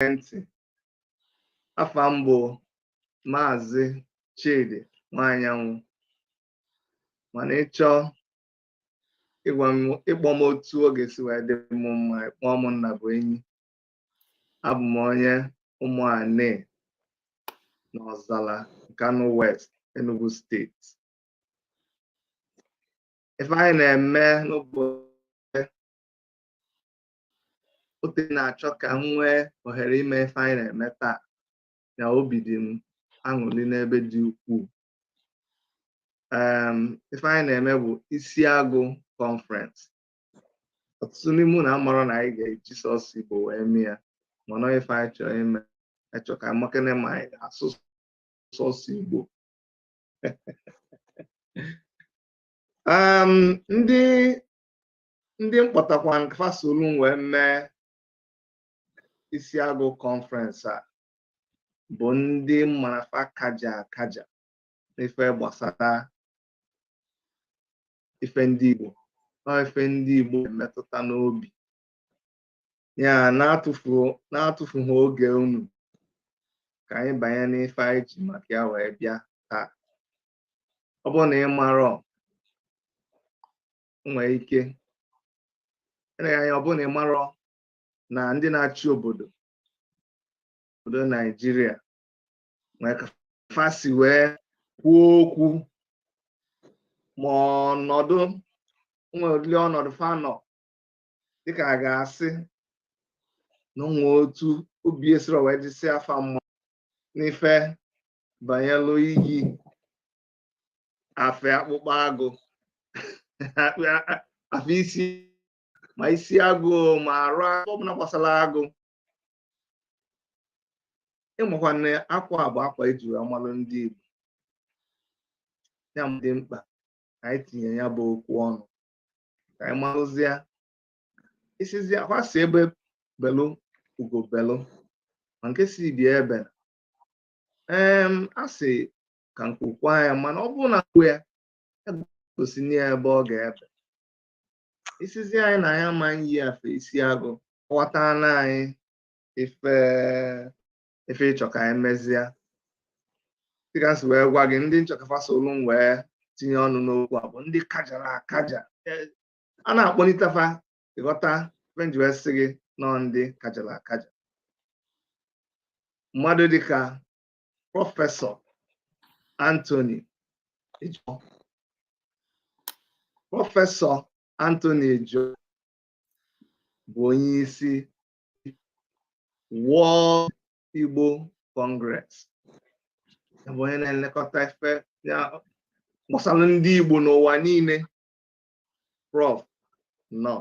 Ntị, afa m bụ Maazị Chidi Nwanyanwụ, mana ịchọọ ịgwa m, ịkpọ m otu ọ ga-esi wee dị m mma, ịkpọọ m Nnabuenyi. Abụ m onye Ụmụani n'Ọzala, Nkanu West, Enugu Steeti. Ife anyị na-eme n'ụbọchị ote na-achọ ka m nwee ohere ime ife anyị na-eme taa na obi dị m aṅụrị n'ebe dị ukwuu. Ife anyị na-eme bụ Isiagụ Conference. Ọtụtụ n'ime unu amarọ na anyị ga-eji sọsọ Igbo wee mee ya, mana ife anyị chọrọ ime, achọ ka amakene ma anyị ga-asụ sọsọ Igbo. Ndị mkpọtakwa fa solu m wee mee Isiagụ Conference a bụ ndị mara fa kaja akaja n'ife gbasara ife ndị Igbo na ife ndị Igbo na-emetụta n'obi ya. Na-atụfughị oge unu, ka anyị banye n'ife anyị ji maka ya wee bịa taa. Ọ bụrụ na ị marọ, nwee ike eleghị anya, ọ bụrụ na ị marọ na ndị na-achị obodo Naijiria nwee ka fa si wee kwuo okwu ma ọnọdụ nwere ụdịrị ọnọdụ fa nọ, dịka a ga-asị na onwe otu obi esiro wee dịsị afa mma n'ife banyelu iyi afe akpụkpọ agụ, afe isi, ma isi agụ, ma arụ ọbụla gbasara agụ. Ịmakwa na akwa a bụ akwa eji wee malụ ndị Igbo. Ya dị mkpa anyị tinye ya bụ okwu ọnụ ka anyị malụzie isizi akwa si ebe belu ugo belu, ma nke si bịa ebe a sị ka nkwukwa ya, mana ọ bụrụ na kwuo ya gosi ya ebe ọ ga-ebe isizi anyị na ya ma yi afe isi agụ. Ghọtana anyị ife ife ịchọ ka anyị mezie, dịka si wee gwa gị, ndị nchọkafa solu m wee tinye ọnụ n'okwu a bụ ndị kajara akaja a na-akpọlitefa. Ịghọta ife nji wee sị gị nọ ndị kajara akaja, mmadụ dịka Prọfesọ Anthony Ejiofor. Prọfesọ Anthony Ejiofor bụ onye isi World Igbo Congress, ya bụ onye na-elekọta ife ya gbasara ndị Igbo n'ụwa niile. Prof, nọ.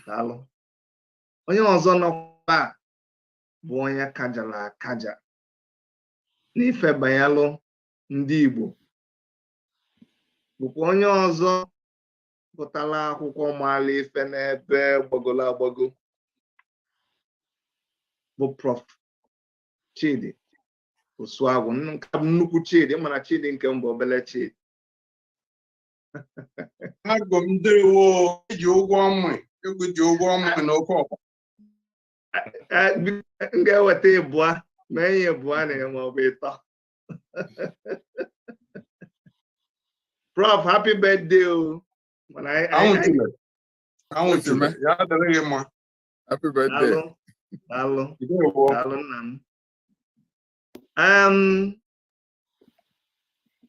Daalụ. Onye ọzọ nọkwa bụ onye kajara akaja n'ife banyelụ ndị Igbo, bụkwa onye ọzọ gụtara akwụkwọ, maala ife n'ebe gbagolo agbago, bụ Prof Chidi Osuagwu. Nke bụ nnukwu Chidi, mana Chidi nke mbụ, obele Chidi. Agụ m, ndewo. Eji ụgwọ ọmụ egwu, ji ụgwọ ọmụ na oke ọkpa. M ga-eweta ịbụa mee ihe ịbụa na ma ọ bụ ịtọ. Prof, happy birthday o. Mana Anwụchule, ya adịrị gị mma. Happy birthday. Daalụ, daalụ, daalụ nna m.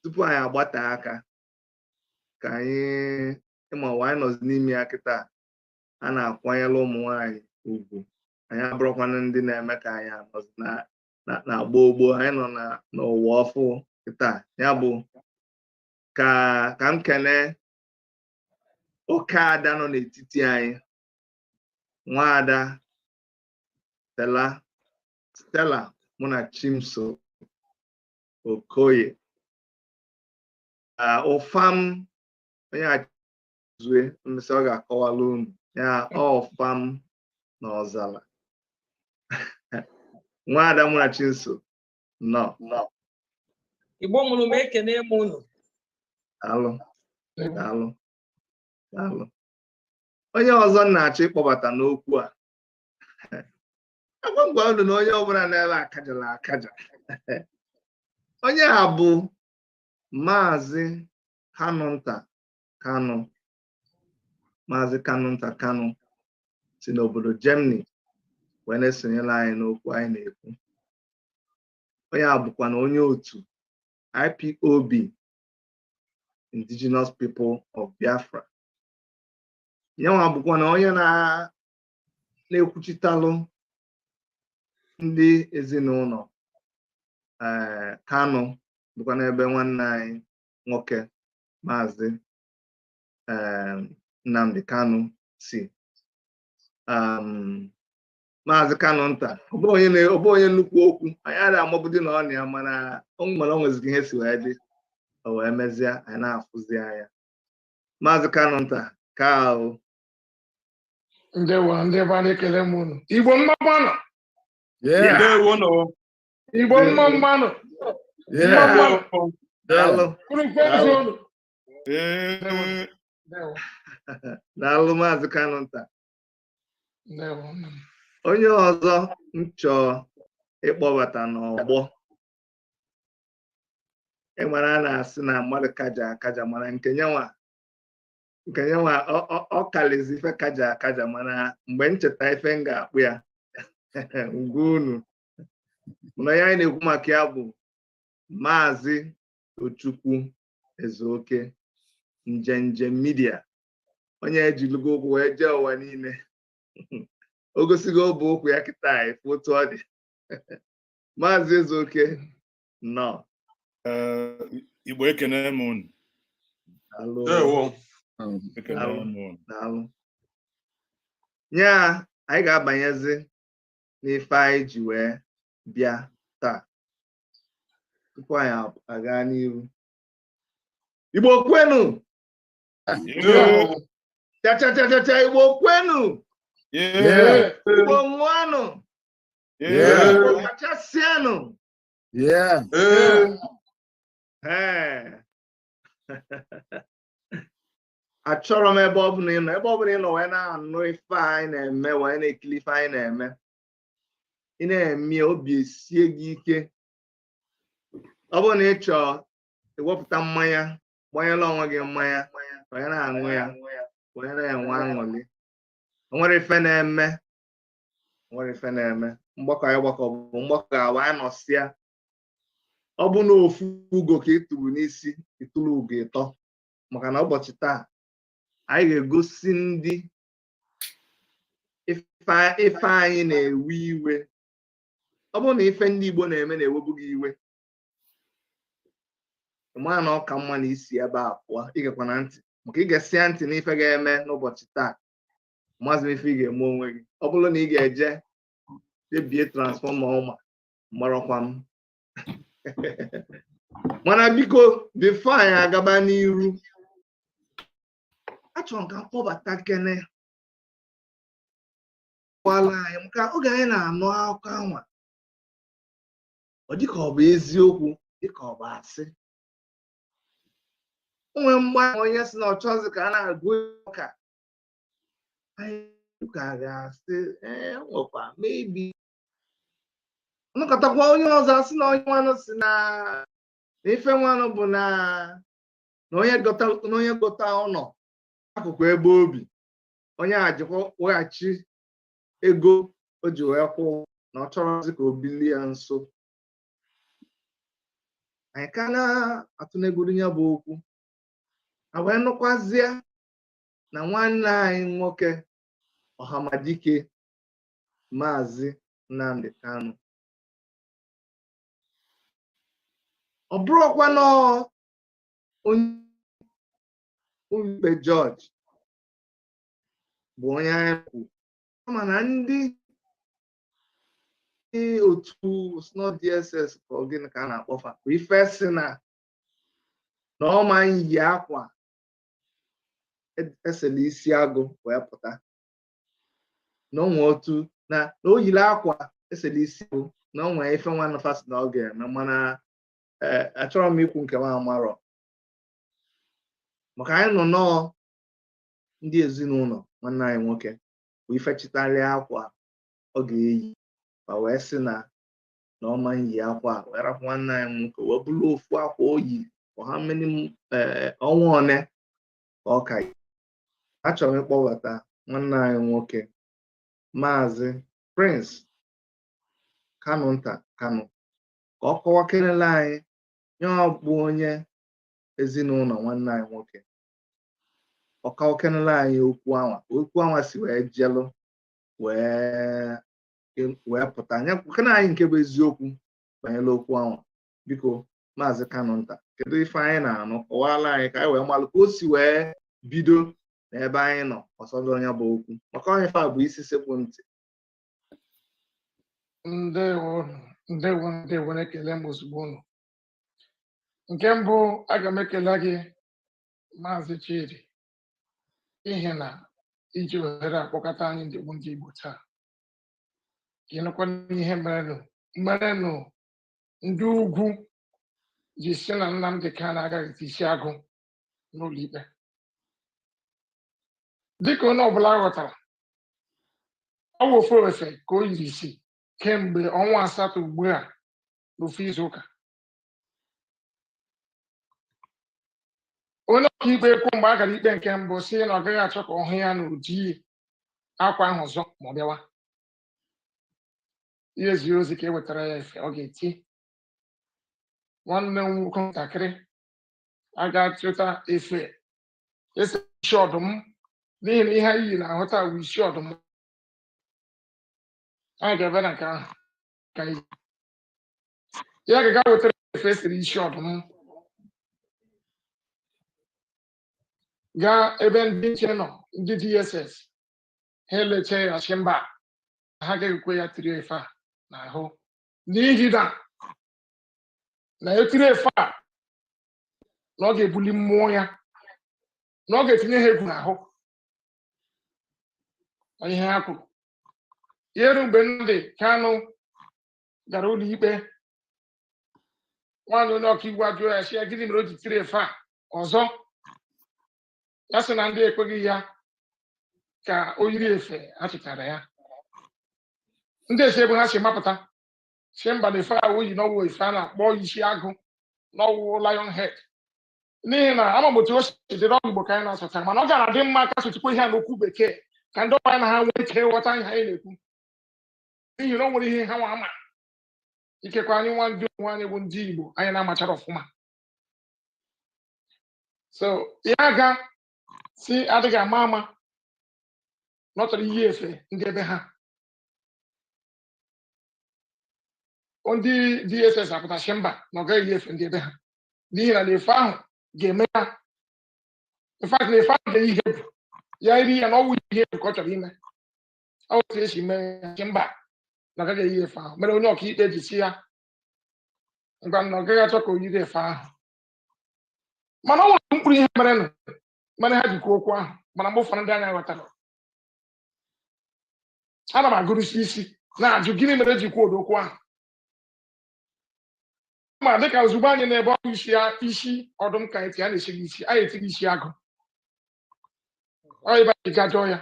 Tupu anyị agbate aka ka anyị ịma ụwa anyị nọzi n'ime ya kịta, a na-akwanyere ụmụ nwanyị ugwu. Anyị abụrụkwana ndị na-eme ka anyị anọzi na gboo gboo. Anyị nọ n'ụwa ọfụ kịta. Ya bụ ka m kene oke ada nọ n'etiti anyị, nwaada Stella, Stella Munachimso Okoye. Ụfam onye achizue mmesị ọ ga-akọwala unu ya. Ọ ụfam na ọzala, nwaada Munachimso nọ. Igbo mụrụ m, ekene m unu. Daalụ, daalụ, daalụ. Onye ọzọ m na-achọ ịkpọbata n'okwu a Agwa ngwa unu na onye ọbụla n'ebe akajala akaja. Onye a bụ Maazị Kanunta Kanu. Maazị Kanunta Kanu si n'obodo Germany wee na-esonyere anyị n'okwu anyị na-ekwu. Onye a bụkwa na onye otu IPOB, Indigenous People of Biafra. Yanwa bụkwa na onye na-ekwuchitalụ ndị ezinụlọ ee Kanu, bụkwa n'ebe nwanne anyị nwoke Maazị Nnamdi Kanu si. Maazị Kanunta, ọ bụ onye nnukwu okwu anyị adịghị amabụdị na ọ na ya, mana o nweziri ihe si wee dị, o wee mezie anyị na-afụzi anya. Maazị Kanunta ka ahụ. Ndewo, ndị be anyị, ekele m unu. Igbo mma mmanụ! Ndewo nụ. Igbo mma mmanụ! Mma mmanụ! Daalụ. Unu kwezuo unu. Ee. Ndewo. Daalụ, Maazị Kanunta. Ndewo, nna m. Onye ọzọ m chọọ ịkpọbata n'ọgbọ, ịmara a na-asị na mmadụ kaja akaja, mana nke nyenwa ọ kalizi ife kaja akaja, mana mgbe m cheta ife m ga-akpụ ya ngwa unu. Mana onye anyị na-ekwu maka ya bụ Maazị Tochukwu Ezeoke, Njenje Media, onye ejilugo ụkwụ wee jee ụwa niile. O gosigo bụ okwu ya kịta ife otu ọ dị. Maazị Ezeoke, nọ. Igbo, ekene m unu. Daalụ. Ndewo. Ekene Daalụ. m unu. Daalụ. Nya anyị ga-abanyezi n'ife anyị ji wee bịa taa. Tupu anyị aga n'iru, Igbo kwenu! Yeah. Cha cha cha cha cha! Igbo kwenu! Yeah. Igbo ṅụanụ! Yeah. Igbo kachasịanụ! Ee. Ee, achọrọ m ebe ọ bụla ị nọ, ebe ọ bụla ị nọ wee na-anụ ife anyị na-eme, wee na-ekiri ife anyị na-eme, ị na-eme obi esie gị ike. Ọ bụrụ na ị chọọ iwepụta mmanya, gbanyela onwe gị mmanya wee na-aṅụ ya wee na-enwe aṅụrị. O nwere ife na-eme, o nwere ife na-eme. Mgbakọ anyị gbakọ bụ mgbakọ ga-awa anyị nọsịa. Ọ bụ na ofu ugo ka ị tụrụ n'isi, ịtụrụ ugo ịtọ, maka na ụbọchị taa anyị ga-egosi ndị ife anyị na-ewe iwe. Ọ bụrụ na ife ndị Igbo na-eme na-ewebu gị iwe, maa na ọ ka mma na isi ebe a pụọ. Igekwa na ntị, maka ị ga-esịa ntị n'ife ga-eme n'ụbọchị taa. Mazị ife ị ga-eme onwe gị, ọ bụrụ na ị ga-eje debie transformer ọma marakwa m. Mana biko, before anyị agaba n'iru, achọrọ m ka m kpọbata kene kwala anyị, maka oge anyị na-anụ akụkọ anwa, ọ dịka ọ bụ eziokwu, dịka ọ bụ asị. O nwere mgbe onye si na ọ chọzi ka a na-agụ ụka anyị ka ga-asị ee, nwekwa maybe nụkọtakwa. Onye ọzọ asị na onye nwanụ si na na ife nwanụ bụ na na onye gota ụlọ akụkụ ebe obi, onye a jikwa weghachi ego o ji wee kwụ, na ọ chọrọzi ka o bilie ya nso. Anyị ka na-atụnegoro ya bụ okwu, a wee nụkwazie na nwanne anyị nwoke Ọhamadike, Maazị Nnamdi Kanu, ọ bụrụkwa na onye ụlọikpe jọji bụ onye anyị kwu, kama na ndị otu snọ DSS, ka ọ gịnị ka a na-akpọfa, bụ ife si na na ọ ma yi akwa esela isi agụ wee pụta, na o nwee otu na na o yiri akwa esela isi agụ, na o nwee ife nwanne fa sị na ọ ga-eme. Mana ee, achọrọ m ikwu nke m amarọ, maka anyị nọ nọọ ndị ezinụlọ nwanne anyị nwoke bụ ife chịtarịa akwa ọ ga-eyi. Ma wee sị na ọma nyi akwa a, wee rapụ nwanne anyị nwoke wee bụrụ ofu akwa oyi for how many ọnwa one ka ọ ka yi. Achọrọ m ịkpọbata nwanne anyị nwoke, Maazị Prince Kanunta Kanu, ka ọ kọwakelele anyị nye ọ bụ onye ezinụlọ nwanne anyị nwoke. Ọ kọwakelele anyị okwu anwa, okwu anwa si wee jelụ wee pụta nye kene anyị nke bụ eziokwu banyere okwu anwa. Biko, Maazị Kanunta, kedu ife anyị na-anụ? Kọwara anyị ka anyị wee malụ ka o si wee bido n'ebe anyị nọ ọsọdụ onye bụ okwu, maka onye ife a bụ isi sekpụ ntị. Ndewo, ndewo, ndewo. Na-ekele m ozugbo unu. Nke mbụ, aga m ekele gị, Maazị Chidi, n'ihi na iji ohere akpọkọta anyị ndị bụ ndị Igbo taa ka ịnụkwa ihe merenụ ndị ugwu ji si na Nnamdi Kanu agaghị isi agụ n'ụlọ ikpe. Dịka onye ọbụla ghọtara, ọ bụ ofu efe ka o yiri isi kemgbe ọnwa 8 ugbu a n'ofu izu ụka. Onye ọkaikpe ekwu mgbe a gara ikpe nke mbụ sị na ọ gaghị achọ ka ọ hụ ya n'ụdị akwa ahụ ọzọ ma ọ bịawa ihe zie ozi ka e wetara ya efe ọ ga-eti. Nwanne m nwoke ntakịrị a ga-achụta efe ese isi ọdụm, n'ihi na ihe anyị yi na-ahụta bụ isi ọdụm. Anyị ga-ebe na nke ahụ ka anyị ya ga-aga wetara efe esiri isi ọdụm, gaa ebe ndị nche nọ, ndị DSS, ha eleche ya sị mba, ha ga-ekwe ya tiri efe a n'ahụ, n'ihi na etiri efe a na ọ ga-ebuli mmụọ ya, na ọ ga-etinye ha egwu n'ahụ. Na ihe ha kwuru ihe ru mgbe Nnamdi Kanu gara ụlọ ikpe, nwaanyị onye ọkaiwu ajụọ ya sị ya gịnị mere o ji tiri efe a ọzọ? Ya sị na ndị ekweghị ya ka o yiri efe a chịtara ya. Ndị esi ebe ha si mapụta si mba na efe ahụ o yi n'ọwụ efe a na-akpọ isi agụ, n'ọwụ lion head, n'ihi na ama m otu o si dịrị ọgwụ Igbo ka anyị na-asụta, mana ọ gara adị mma ka sụchikwa ihe a n'okwu bekee ka ndị ọbụla na ha nwee ike ghọta ihe anyị na-ekwu, n'ihi na o nwere ihe ha nwa ama. Ikekwe anyị nwa ndị onwe anyị bụ ndị Igbo anyị na-amachara ọfụma. So ya ga si adịghị ama ama na ọ chọrọ iyi efe ndị ebe ha. Ndị DSS apụtachi mba na ọ gaghị iyi efe ndị ebe ha, n'ihi na efe ahụ ga-eme ya. In fact, na efe ahụ ga-eyi ihe egwu ya iri ya, na ọwụ ihe egwu ka ọ chọrọ ime. Ọ otu esi mee ya chi mba na ọ gaghị eyi efe ahụ, mere onye ọkaikpe ji si ya ngwa na ọ gaghị achọ ka o yiri efe ahụ. Mana ọ nwere mkpụrụ ihe merenụ mere ha ji kwuo okwu ahụ, mana mgbe ụfọdụ ndị anya ghọtara. Ana m agụrụsi isi na-ajụ gịnị mere eji kwuo ụdị okwu ahụ. Ma dịka ozugbo anyị na-ebe ọkụ isi isi ọdụm ka eti a na-esi gị isi, anyị eti gị isi agụ. Ọ ebe anyị gajọọ ya,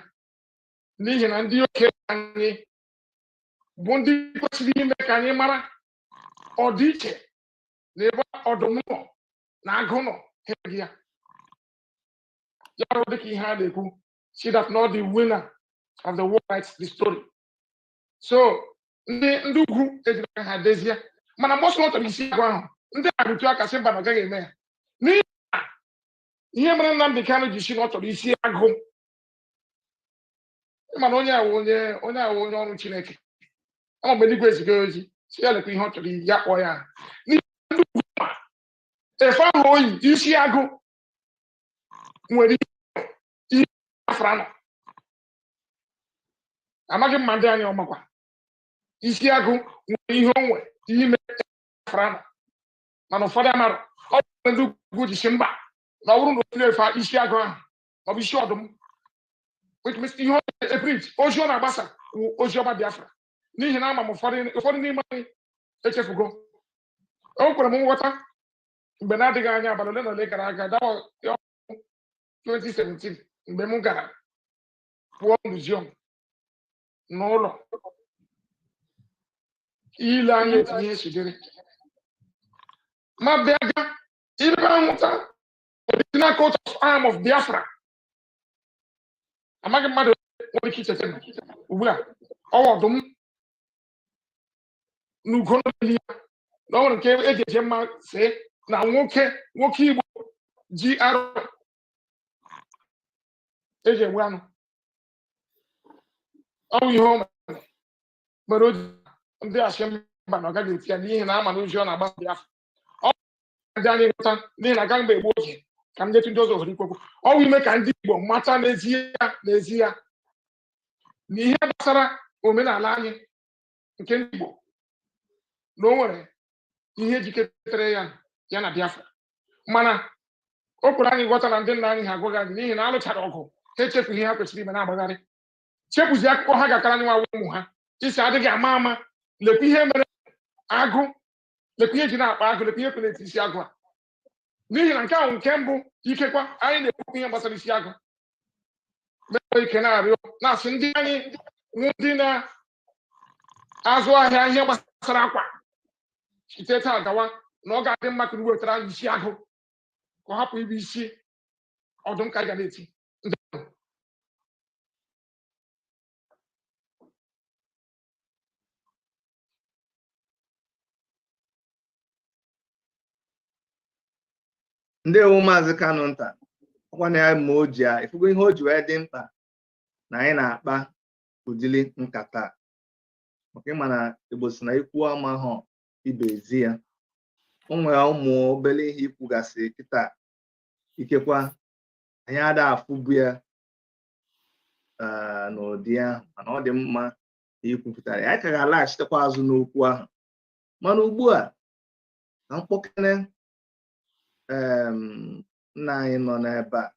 n'ihi na ndị okenye anyị bụ ndị kwesịrị ime ka anyị mara ọdịiche na ebe ọdụm nọ na agụ nọ, ha emeghị ya. Ya bụ dịka ihe a na-ekwu see that not the winner of the war writes the story. So ndị ugwu ejiri aka ha dezie, mana mgbe ọsọ ọ chọrọ isi agụ ahụ, ndị a rụtụ aka sị mba na ọ gaghị eme ya, n'ihi na ihe mere Nnamdi Kanu ji si na ọ chọrọ isi agụ, mana onye awụ onye ọrụ Chineke, ama mgbe eluigwe ziga ozi si ya lekwa ihe ọ chọrọ iyi, ya kpọọ ya. N'ihi ndị ugwu ma efe ahụ oyi isi agụ nwere ihe Biafra nọ, amaghị m ma ndị anyị ọmakwa isi agụ nwere ihe o nwe ime Biafra nọ, mana ụfọdụ amara. Ọ bụ ndị ugwu ji si mba na ọ bụrụ na o tiri efe isi agụ ahụ maọbụ isi ọdụm, which means ihe ọ na-epreach, ozi ọ na-agbasa wụ ozi ọma Biafra. N'ihi na ama m ụfọdụ n'ime anyị echefugo. O kwere m nghọta mgbe na-adịghị anya, abalị ole na ole gara aga, that was 2017, mgbe m gara pụọ museum n'ụlọ Ile anya otu ihe si dịrị ma bịa ga ilebe ahụta original coat of arm of Biafra. Amaghị mmadụ nwere ike icheta m ugbu a, ọwa ọdụm na ugo n'elu ya, na ọ nwere nke eji eje mma sị na nwoke nwoke Igbo ji arụ eji egbu anụ. Ọ bụ ihe o mere mere o ji ndị asị mba na ọ gaghị eti ya, n'ihi na ama na ozi ọ na-agbasa Biafra. Ọ bụ ndị anyị ghọta, n'ihi na agaghị m egbu oge ka m nyetụ ndị ọzọ ohere ikwekwu. Ọ bụ ime ka ndị Igbo mata n'ezie n'ezie na ihe gbasara omenala anyị nke ndị Igbo, na o nwere ihe jiketere ya ya na Biafra. Mana o kwere anyị ghọta na ndị nna anyị ha agwaghị anyị, n'ihi na alụchara ọgụ, ha echefughị ihe ha kwesịrị ime, na-agbagharị chefuzi akụkọ ha gakara anyị nwa ụmụ ha isi adịghị ama ama. Lekwa ihe mere agụ, lekwa ihe ji na-akpa agụ, lekwa ihe kwere eti isi agụ a, n'ihi na nke ahụ nke mbụ ikekwa anyị na-ekwu ihe gbasara isi agụ mee ike na-arịọ na-asị ndị anyị ndị na-azụ ahịa ihe gbasara akwa, site taa gawa, na ọ ga-adị mma ka unu wetara anyị isi agụ, ka ọ hapụ ibu isi ọdụm ka anyị ga na-eti. Ndewo, Maazị Kanu nta. Ọkwa na ya ma o ji a ifugo ihe o ji wee dị mkpa na anyị na-akpa ụdịrị nkata a, maka ịma na Igbo si na ikwu amahọ ibe ezi ya. O nwere ụmụ obere ihe ikwugasị kịta, ikekwa anyị ada afụbu ya n'ụdị ahụ, mana ọ dị mma na ikwupụtara ya. Anyị ka ga-alaghachitekwa azụ n'okwu ahụ, mana ugbu a ka mkpọkene nna anyị nọ n'ebe a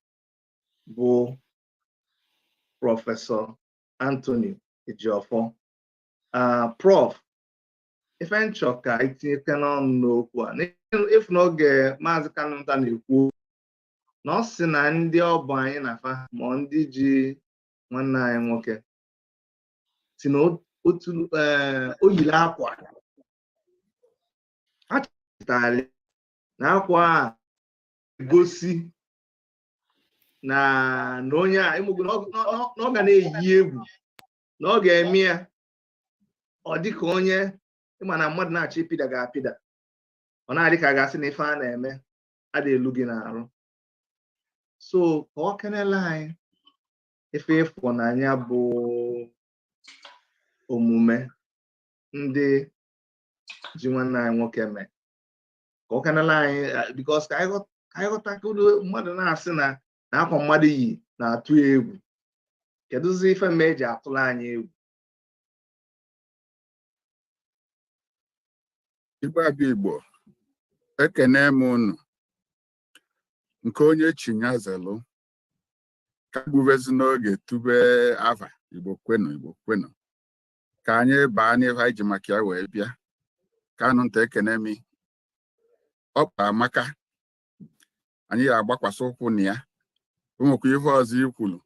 bụ Prọfesọ Anthony Ejiofor. Prof, ife nchọ ka itinyeke n'ọnụ n'okwu a, efu n'oge Maazị Kanunta na-ekwu na ọ sị na ndị ọbụ anyị na fa ma ndị ji nwanne anyị nwoke si na otu o yiri akwa ha chetara na akwa a gosi na na onye a ịmụgo na ọ ga na-eyi egwu na ọ ga-eme ya, ọ dị ka onye ịma na mmadụ na-achọ ịpịda ga-apịda, ọ na-adị ka a ga-asị na ife a na-eme adị elu gị n'arụ. So ka ọ kenele anyị ife ịfụnanya bụ omume ndị ji nwanne anyị nwoke mee, ka ọ kenele anyị, because ka anyị ghọta ka mmadụ na-asị na na akwa mmadụ yi na-atụ ya egwu. Kedụzi ife ma eji atụrụ anyị egwu? Igbo abịa, Igbo, ekene m unu. Nke onye chinyazelu ka gbubezi n'oge tube ava. Igbo kwenu, Igbo kwenu. Ka anyị baa n'ife anyị ji maka ya wee bịa. Kanụ nta, ekene mi. Ọkpa amaka, anyị ga-agbakwasị ụkwụ na ya. O nwekwa ife ọzọ ikwulu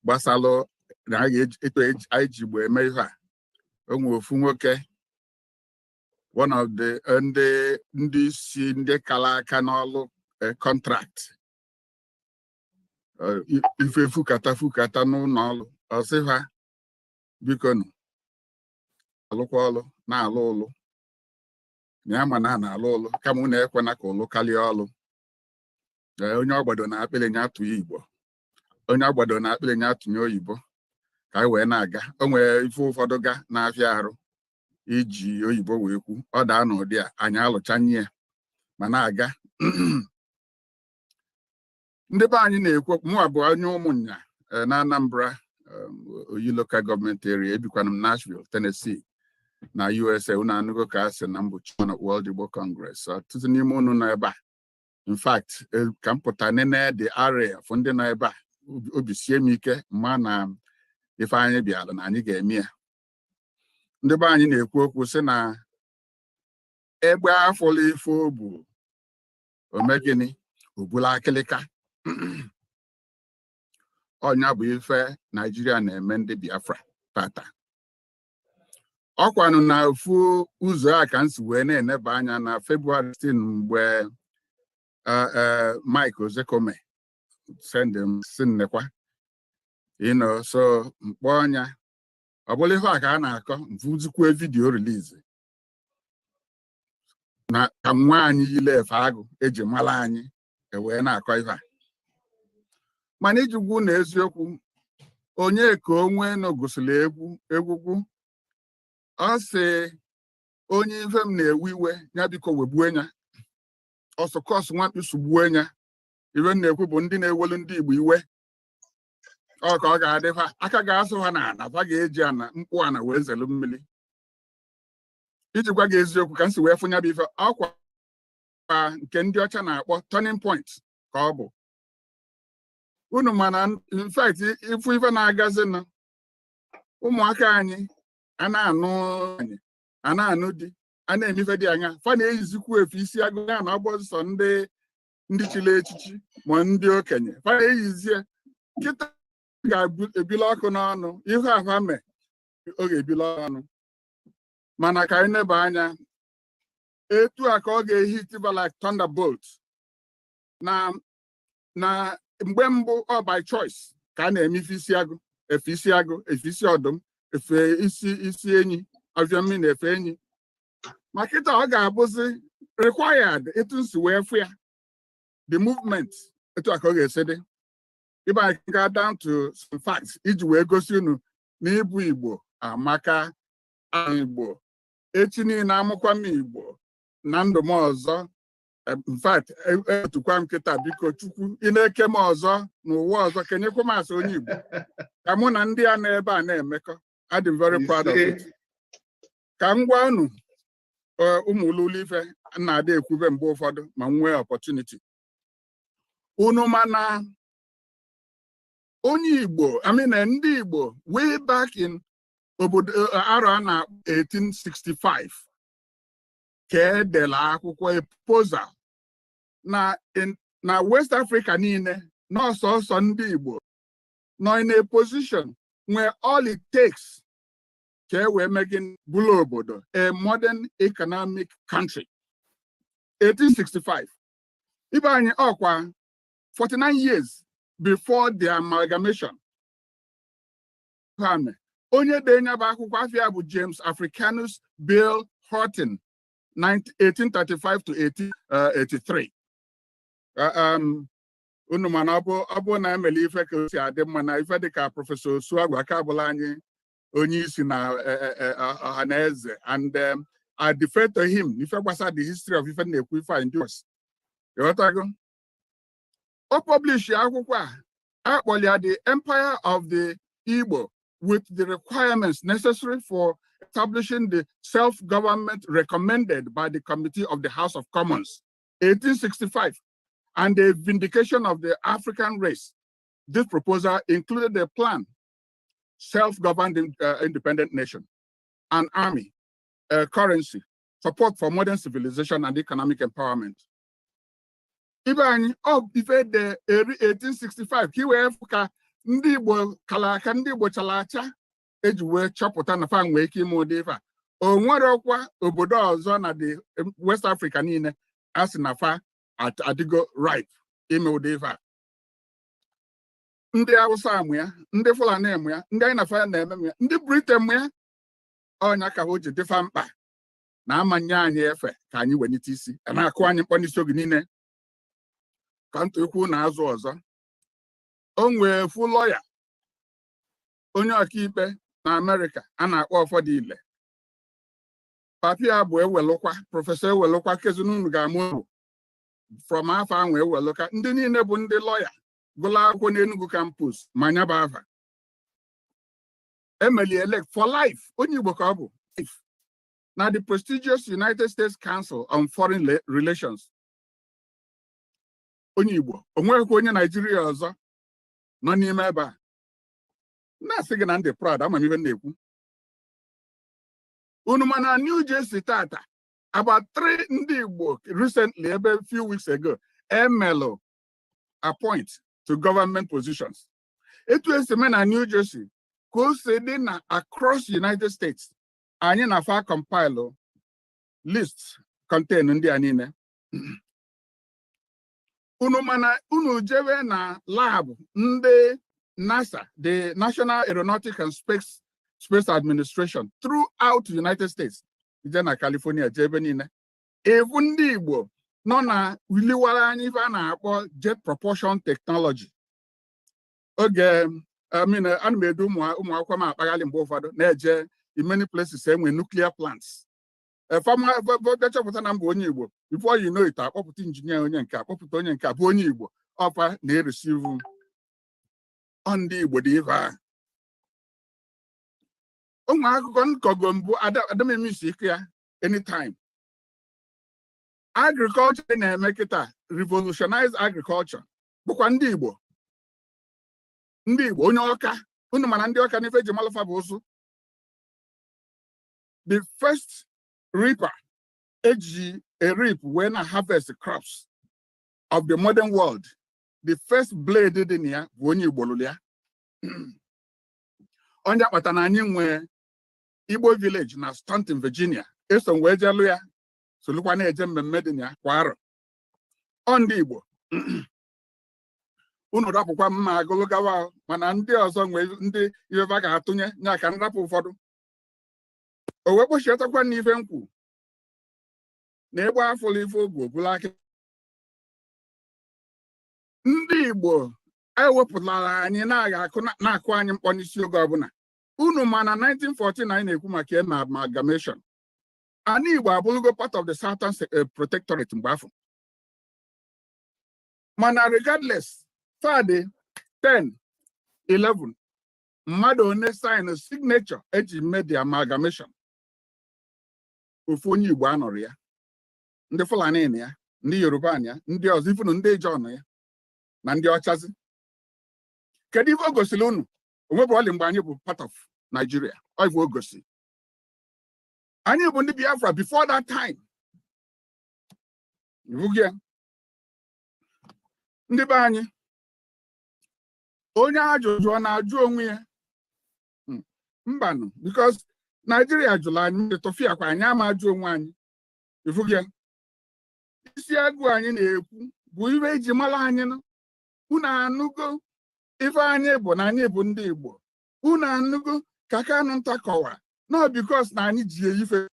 gbasalụ na a ga-eji etu anyị ji Igbo eme ihe a. O nwere ofu nwoke, one of the ndị isi ndị kara aka n'ọlụ contract, ife fukata fukata n'ụlọ ọlụ, ọsị ha biko nụ alụkwa ọlụ na-alụ ụlụ na ya, ma na na-alụ ụlụ, kama unu ekwena ka ụlụ karịa ọlụ. Onye ọgbado na akpịrị nya atụnye Igbo, onye ọgbado na akpịrị nya atụnye oyibo, ka anyị wee na-aga. O nwere ife ụfọdụ ga na-afịa arụ iji oyibo wee kwu, ọ daa n'ụdị a anyị alụchanye ya ma na-aga. Ndị be anyị na-ekwu, mụnwa bụ onye ụmụnya na Anambra, Oyi Local Government Area. Ebikwana m Nashville, Tennessee na USA. Unu anụgo ka a sị na mbụ chairman of World Igbo Congress. Ọtụtụ n'ime unu nọ ebe a, in fact, ka m pụta nene the area fụ ndị nọ ebe a, obi sie m ike mma na ife anyị bịara na anyị ga-eme ya. Ndị be anyị na-ekwu okwu sị na egbe afọla ife o bu ome gịnị obula akịlịka. Ọnya bụ ife Naijiria na-eme ndị Biafra tata. Ọkwanụ na ofu ụzọ a ka m si wee na-eneba anya na February 16 mgbe Mike Ozekhome send m si nnekwa so mkpọ ọnya ọ bụla ife a ka a na-akọ mfuzikwe video release na ka nwa anyị yile efe agụ eji mara anyị ewee na-akọ ife a. Mana iji gwu na eziokwu, onye ka onwe nọ gụsịrị egwu egwugwu, ọ sị onye ife m na-ewe iwe ya biko wegbue ya ọsọkọs nwakpi sugbue ya. Iwe m na-ekwu bụ ndị na-ewelu ndị Igbo iwe, ọ ka ọ ga-adị fa aka ga-asụ ha na ana fa ga-eji ana mkpụ ana wee zelu mmiri. Iji gwa gị eziokwu, ka m si wee fụnya bụ ife ọkwa nke ndị ọcha na-akpọ turning point ka ọ bụ unu. Mana in fact, ịfụ ife na-agazinụ, ụmụaka anyị a na-anụ, anyị a na-anụ di, a na-eme ife dị anya, fa na-eyizikwu efe isi agụ ya na ọgbọ sọ ndị chịrị echichi ma ndị okenye fa na-eyizie. Kịta ga-ebili ọkụ n'ọnụ ihe afa mee, ọ ga-ebili ọnụ. Mana ka anyị neba anya etu a ka ọ ga-ehi tiba like thunderbolt na mgbe mbụ ọ by choice ka a na-eme ife isi agụ, efe isi agụ, efe isi ọdụm, efe isi enyi, ọvịa mmiri na efe enyi. Ma kịta ọ ga-abụzi required. Etu nsi wee fụ ya, the movement, etu a ka ọ ga-esi dị. Ịba anyị ga down to some facts iji wee gosi unu na ịbụ Igbo amaka. Igbo echi niile amụkwa m Igbo na ndụ m ọzọ. In fact, etukwa m kịta, biko Chukwu, ị na-eke m ọzọ n'ụwa ọzọ, kenyekwa m asị onye Igbo ka mụ na ndị a nọ ebe a na-emekọ. Adị m very proud of it. Ka m gwa unu, ụmụ ụlọ ife na-adị ekwube mgbe ụfọdụ ma m nwee opportunity unu, mana onye Igbo, I mean ndị Igbo, way back in obodo arọ a na 1865 ka edere akwụkwọ proposal na West Africa niile, n'ọsọsọ ndị Igbo nọ in a position where all it takes ka e wee mee gịnị, bụrụ obodo, a modern economic country. 1865, ibe anyị, ọkwa 49 years before the amalgamation. Onye de bụ akwụkwọ afịa bụ James Africanus Bill Horton, 1835 to 1883. Unu mana ọ bụ na emele ife ka o si adị mma na ife dịka Professor Osuagwu aka abụla anyị onye isi na ọha na eze, and I defer to him ife gbasara the history of ife na-ekwu ife a endures. Ịghọtago? O publish akwụkwọ a akpọrọ ya The Empire of the Igbo with the requirements necessary for establishing the self-government recommended by the Committee of the House of Commons, 1865, and the vindication of the African race. This proposal included a plan, self-governed independent nation, an army, a currency, support for modern civilization and economic empowerment. Ibe anyị, ọ ife de eri 1865 ka i wee fụ ka ndị Igbo kara aka, ndị Igbo chara acha, eji wee chọpụta na fa nwee ike ime ụdị ife a. O nwere ọkwa obodo ọzọ na the West Africa niile a sị na fa adịgo ripe ime ụdị ife a. Ndị Hausa amụ ya, ndị Fulani amụ ya, ndị anyị na fa na-eme ya, ndị Britain mụ ya. Ọnya ka o ji dịfa mkpa na amanye anyị efe ka anyị welite isi a na-akụ anyị mkpọ n'isi oge niile. Ka ntụ ikwu na azụ ọzọ, o nwee fu lọya, onye ọkaikpe na Amerịka a na-akpọ ụfọdụ ile papia bụ Ewelụkwa, Professor Ewelụkwa kezinunu ga-amụ uru from afọ ahụ. Ewelụka, ndị niile bụ ndị lọya gụrụ akwụkwọ n'Enugu campus ma nya bụ afa emeli elect for life. Onye Igbo ka ọ bụ na the prestigious United States Council on Foreign Relations. Onye Igbo, o nweghịkwa onye Naijiria ọzọ nọ n'ime ebe a na-asị gị na ndị proud ama m ife m na-ekwu unu. Mana New Jersey tata, about three ndị Igbo recently, ebe few weeks ago, emelụ appoint to government positions. Etu esi eme na New Jersey ka o si dị na across United States. Anyị na fa compile list contain ndị a niile. Unu mana unu jebe na lab ndị NASA, the National Aeronautic and Space Administration, throughout the United States, ije na California, jee ebe niile, evu ndị Igbo nọ na wiliwara anyị ife a na-akpọ jet propulsion technology. Oge, I mean, ana m edu ụmụ akwụkwọ m akpaghalị mgbe ụfọdụ, na-eje in many places enwe nuclear plants. Bịa chọpụta na mba onye Igbo, before you know it, akpọpụta injinia onye nke, akpọpụta onye nke bụ onye Igbo ọfa na-ereceive. Ọ ndị Igbo dị ife a. Ụmụ akụkọ nkọgo mbụ adamemisi ike ya anytime. Agriculture na-eme kịta, revolutionize agriculture, bụkwa ndị Igbo, ndị Igbo onye Ọka. Unu mana ndị Ọka n'ife eji malụfa bụ ụzụ. The first reaper eji a reap wee na harvest crops of the modern world, the first blade dị na ya bụ onye Igbo lụrụ ya. Onye akpata na anyị nwee Igbo Village na Staunton, Virginia, eso wee jelụ ya, solukwa na-eje mmemme dị na ya kwa arọ. Ọ ndị Igbo. Unu rapụkwa mma agụlụ gawa, mana ndị ọzọ nwee ndị ifefa ga-atụnye nya ka nrapụ ụfọdụ. O wee kpochietakwa n'ife nkwu na egbe afụla ife ogwu obula akị. Ndị Igbo ewepụtara anyị na-aga na-akụ anyị mkpọ n'isi oge ọbụla. Unu ma na 1914 anyị na-ekwu maka eme amalgamation, ana Igbo abụrụgo part of the Southern Protectorate mgbe afọ. Mana regardless, fadị 10 11 mmadụ one sign signature eji mee the amalgamation, ofu onye Igbo anọrọ ya. Ndị Fulani na ya, ndị Yoruba na ya, ndị ọzọ ifunu, ndị Ijọ nọ ya, na ndị ọchazi. Kedu ife o gosiri unu? Onwebụ ọlị mgbe anyị bụ part of Nigeria. Ọ ife o gosi anyị bụ ndị Biafra before that time. Ibughị ya? Ndị be anyị, onye ajụjụ ọ na-ajụ onwe ya? Mbanụ, because Nigeria jụrụ anyị tụfịa kwa, anyị ama ajụ onwe anyị. Ifughị ya? Isi agụ anyị na-ekwu bụ ife eji mara anyị nụ. Unu anụgo ife anyị bụ na anyị bụ ndị Igbo. Unu anụgo ka Kanụ nta kọwa no because na anyị ji ife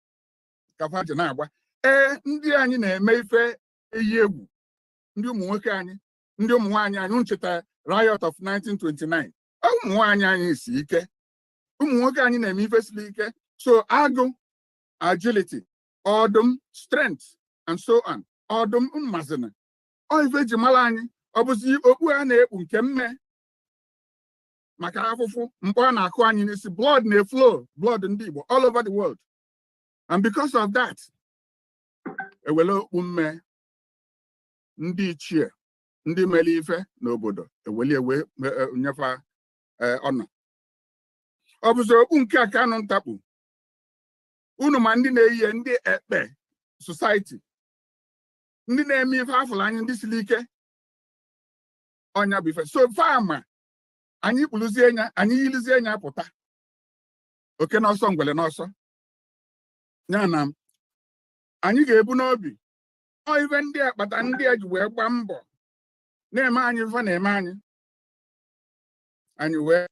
kafa ji na-agba. Ee, ndị anyị na-eme ife eyi egwu, ndị ụmụ nwoke anyị, ndị ụmụ nwaanyị anyị. Ncheta riot of 1929. Ụmụ nwaanyị anyị si ike, ụmụ nwoke anyị na-eme ife siri ike. So agụ, agility, ọdụm, strength and so on. Ọdụm mmazina ọ ife eji mara anyị. Ọ bụzi okpu a na-ekpu nke mme maka afụfụ mkpọ a na-akụ anyị n'isi. Blood na-eflow, blood ndị Igbo all over the world, and because of that, ewele okpu mme ndị ichie, ndị mere ife n'obodo, eweli ewe nyefa ọnọ. Ọ bụzi okpu nke a Kanụ ntakpu. Unu ma ndị na-eyi ya, ndị ekpe society, ndị na-eme ife afụrụ anyị, ndị siri ike. Ọnya bụ ife so fama anyị kpụrụzie nya, anyị yilizie nya, pụta oke n'ọsọ, ngwele n'ọsọ. Ya na anyị ga-ebu n'obi ọ ife ndị a kpata ndị a ji wee gbaa mbọ na-eme anyị ife na-eme anyị. Anyị wee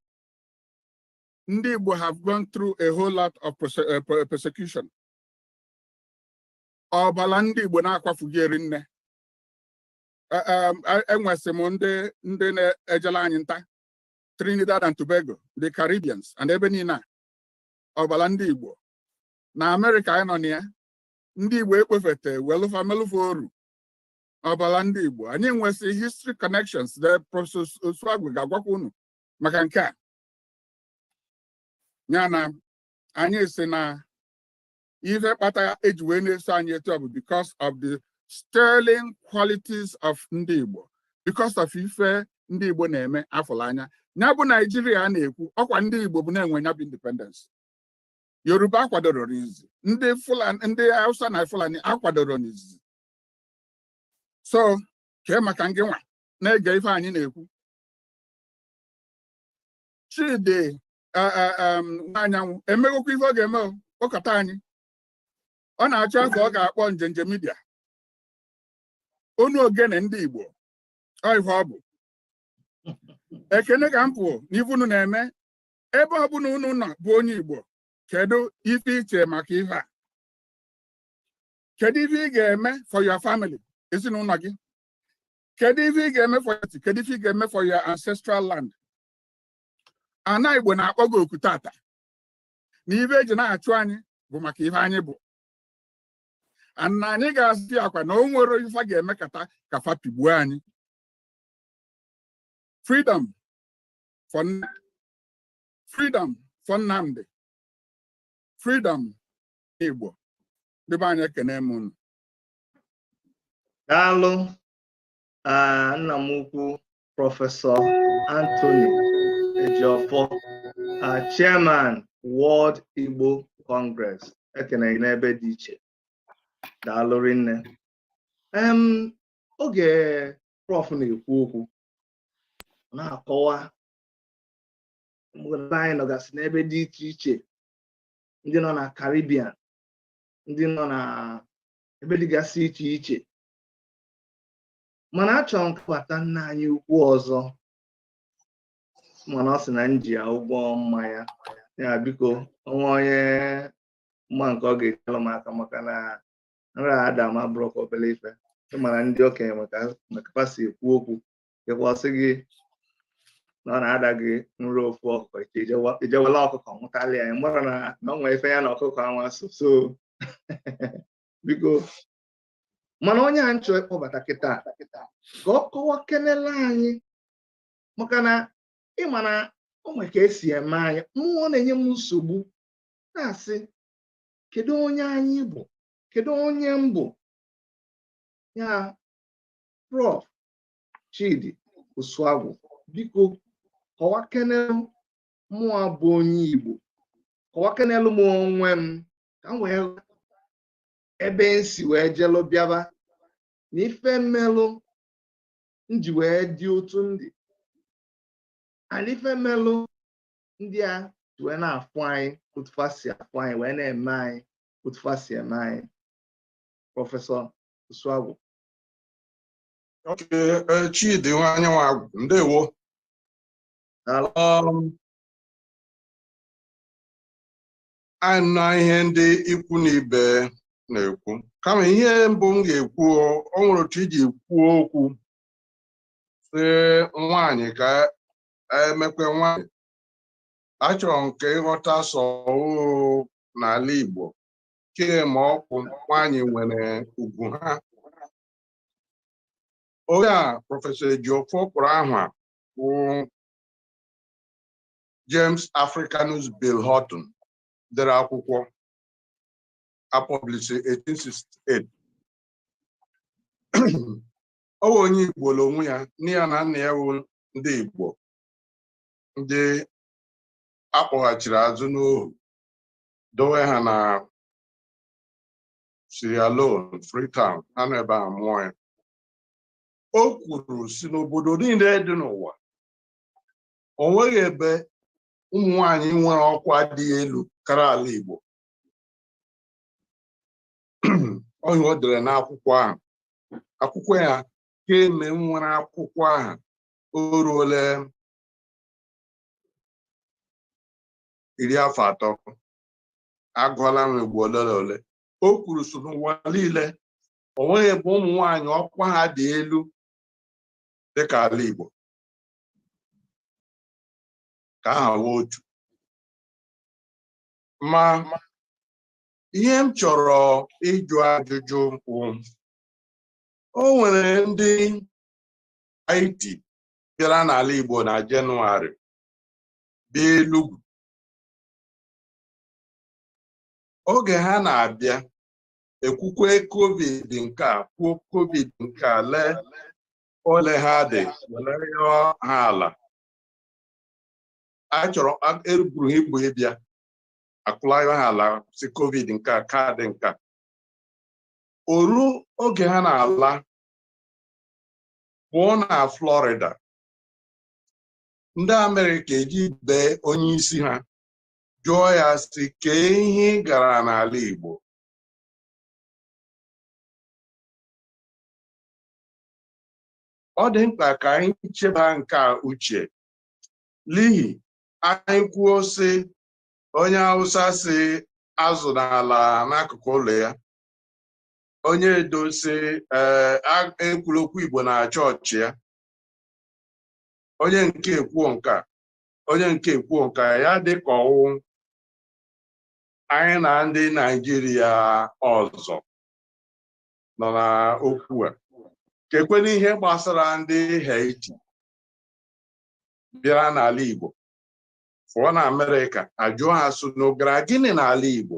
ndị Igbo have gone through a whole lot of persecution. Ọbala ndị Igbo na-akwafughị eri nne. Enwesị m ndị na-ejela anyị nta Trinidad and Tobago, the Caribbeans and ebe niile a. Ọbala ndị Igbo na Amerịka anyị nọ na ya, ndị Igbo ekpefete welụfa melụfa oru. Ọbala ndị Igbo anyị nwesị history connections. The Professor Osuagwu ga-agwakwa unu maka nke a. Ya na anyị si na ife kpata eji wee na-eso anyị etu a bụ because of the sterling qualities of ndị Igbo, because of ife ndị Igbo na-eme afụrụ anya. Ya bụ Naijiria a na-ekwu ọkwa ndị Igbo bụ na-enwe ya bụ independence. Yoruba akwadoro n'izizi, ndị Fulani, ndị Hausa na Fulani akwadoro n'izizi. So kee maka ngị nwa na-ege ife anyị na-ekwu. Chidi Nwanyanwụ emegokwa ife ọ ga-eme. O Kpọkọta anyị. Ọ na-achọ afọ ọ ga-akpọ Njenje Media, onu ogene ndị Igbo. Ọ ife ọ bụ ekene ka m pụ n'ife unu na-eme. Ebe ọbụla unu nọ bụ onye Igbo, kedu ife iche maka ife a? Kedu ife ị ga-eme for your family, ezinụlọ gị? Kedu ife ị ga-eme for your, kedu ife ị ga-eme for your ancestral land? Ana Igbo na-akpọ gị oku tata na ife eji na-achụ anyị bụ maka ife anyị bụ ana. Anyị ga-asị akwa na o nwere ife a ga-emekata ka fa pigbuo anyị. Freedom for freedom for Nnamdi, freedom Igbo. Ndị be anyị, ekene m unu. Daalụ, nna m ukwu, Prọfesọ Anthony Ejiofor, Chairman, World Igbo Congress. Ekene gị n'ebe dị iche. Daalụ rinne. Oge Prof na-ekwu okwu, ọ na-akọwa ụmụnne anyị nọgasị n'ebe dị iche iche, ndị nọ na Caribbean, ndị nọ na ebe dịgasị iche iche. Mana achọrọ m kpata nna anyị ukwu ọzọ, mana ọ sị na m ji ya ụgwọ mmanya ya. Biko, onwe onye mma nke ọ ga-enyere m aka, maka na nra adam abụrụ ka obere ife. Ịmara ndị okenye maka fa si ekwu okwu, ịkwa ọsị gị na ọ na-ada gị nri ofu ọkụkọ, ijewela ọkụkọ nwụtalị ya. Mara na ọ nwee ife ya na ọkụkọ anwa so. So biko, mana onye a nchọ ịkpọbata kịta ka ọ kọwa kenele anyị, maka na ịma na o nwere ka esi eme anyị. Mmụọ na-enye m nsogbu, na-asị, kedu onye anyị bụ? Kedu onye m bụ ya? Prof Chidi Osuagwu, biko kọwa kenelu mụọ bụ onye Igbo, kọwa kenelu m onwe m, ka m wee ebe m si wee jelu bịaba na ife mmelụ m ji wee dị otu ndị and ife mmelụ ndị a ji wee na-afụ anyị otu fa si afụ anyị, wee na-eme anyị otu fa si eme anyị. Prọfesọ Osuagwu. Okay, Chidi Nwanyanwụ, ndewo. Daalụ. Anyị na ihe ndị ikwu na ibe na-ekwu, kama ihe mbụ m ga-ekwu, o nwere otu iji kwuo okwu sị nwaanyị ka emekwe nwaanyị. Achọrọ m ka ịghọta sọ n'ala Igbo kemgbe ọkpụ nwaanyị nwere ugwu ha. Onye a Prọfesọ Ejiofor kpọrọ aha bụ James Africanus Bill Hutton, dere akwụkwọ apublishi 1868. Ọ bụ onye Igbo n'onwe ya, nne ya na nna ya bụ ndị Igbo, ndị akpọghachiri azụ n'ohu, dowe ha na Sierra Leone, Freetown. Ha nọ ebe a mụọ ya. O kwuru si n'obodo niile dị n'ụwa, o nweghị ebe ụmụ nwanyị nwere ọkwa dị elu kara ala Igbo. Onye o dere n'akwụkwọ ahụ, akwụkwọ ya kemgbe m nwere akwụkwọ ahụ, o ruola 30 afọ. Agụọla m igbo ole na ole. O kwuru so n'ụwa niile, o nweghị ebe ụmụ nwanyị ọkwa ha dị elu dịka ala Igbo. Ka aha wee otu. Ma ihe m chọrọ ịjụ ajụjụ bụ, o nwere ndị Haiti bịara n'ala Igbo na Jenụwarị, bịa Enugu. Oge ha na-abịa, ekwukwe COVID nke a, kwuo COVID nke a, lee ole ha dị, were yọọ ha ala. A chọrọ eruburu ha ibu ịbịa akụlayo ha ala, si COVID nke a, kaadị nke a. O ruo oge ha na-ala pụọ na Florida, ndị Amerịka eji bee onye isi ha Jụọ ya sị, kee ihe ị gara n'ala Igbo? Ọ dị mkpa ka anyị cheba nke a uche, n'ihi anyị kwuo sị onye Hausa sị azụ n'ala n'akụkụ ụlọ ya, onye Edo sị ee ekwula okwu Igbo na chọọchị ya, onye nke ekwuo nke a, onye nke ekwuo nke a, ya dị ka ọwụ anyị na ndị Naijiria ọzọ nọ na okwu a. Kekwena ihe gbasara ndị Haiti bịara n'ala Igbo fụọ na Amerịka, ajụọ ha sị na gara gịnị n'ala Igbo?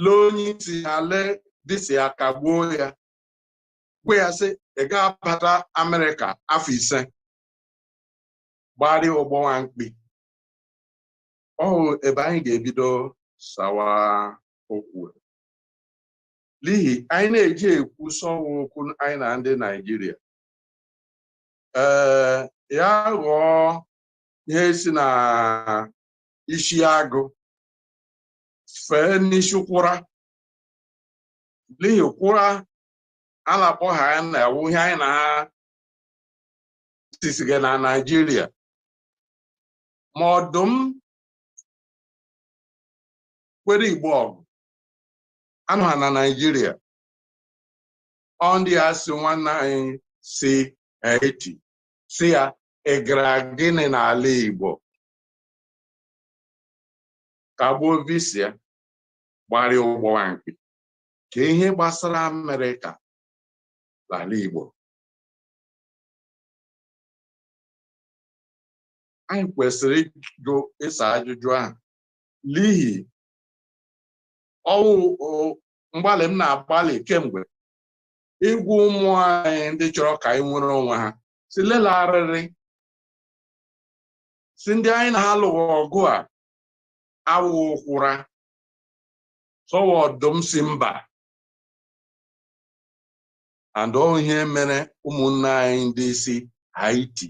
Lee onye isi ha, lee dịsi ya, kagbuo ya, gwa ya sị ị ga-abata Amerịka afọ 5, gbarịa ụgbọ nwa mkpi. Ọ ebe anyị ga-ebido sawa okwu, n'ihi anyị na-eji ekwu sọwa okwu anyị na ndị Naijiria. Ee, ya ghọọ ihe si na isi agụ fee n'isi kwụra, n'ihi kwụra a na-akpọ ha na-awụ ihe anyị na ha sisiga na Naijiria. Ma ọdụm kwere Igbo ọgụ anụ ha na Naijiria, ọ ndị a si nwanne anyị si Haiti si ya ị gara gịnị n'ala Igbo, kagbuo visa ya, gbarịa ụgbọ nwa mkpi. Ka ihe gbasara Amerịka n'ala Igbo, anyị kwesịrị ịjụ ịsa ajụjụ ahụ, n'ihi ọwụ mgbalị m na-agbalị kemgbe ịgwa ụmụ anyị ndị chọrọ ka anyị nwere onwe ha si lelarịrị si ndị anyị na ha lụrụ ọgụ a awụ kwụra sọwa ọdụm si mba. And ọ ihe mere ụmụnne anyị ndị si Haiti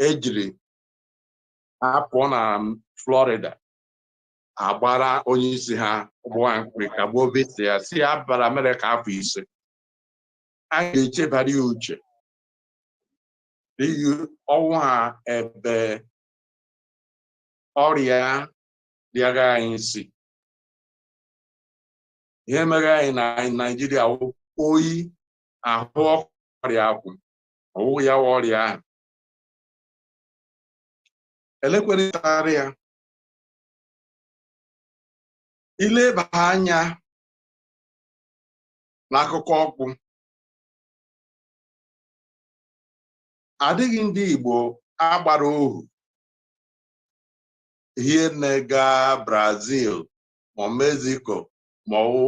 ejiri apụọ na Florida agbara onye isi ha ụgbọ mkpi, kagbuo visa ya, si ya bara Amerịka afọ 5. Anyị ga-echebara ya uche n'ihi ọnwụ ha ebe ọrịa dịagha anyị si. Ihe mere anyị na Naijiria wụ oyi ahụ ọkụ, ọrịa akwụ ọwụ ya wụ ọrịa ahụ elekwerịtarị ya. Ileba anya n'akụkọ ọkpụ, adịghị ndị Igbo agbara ohu hie nne gaa Brazil ma Mexico ma ọ wụ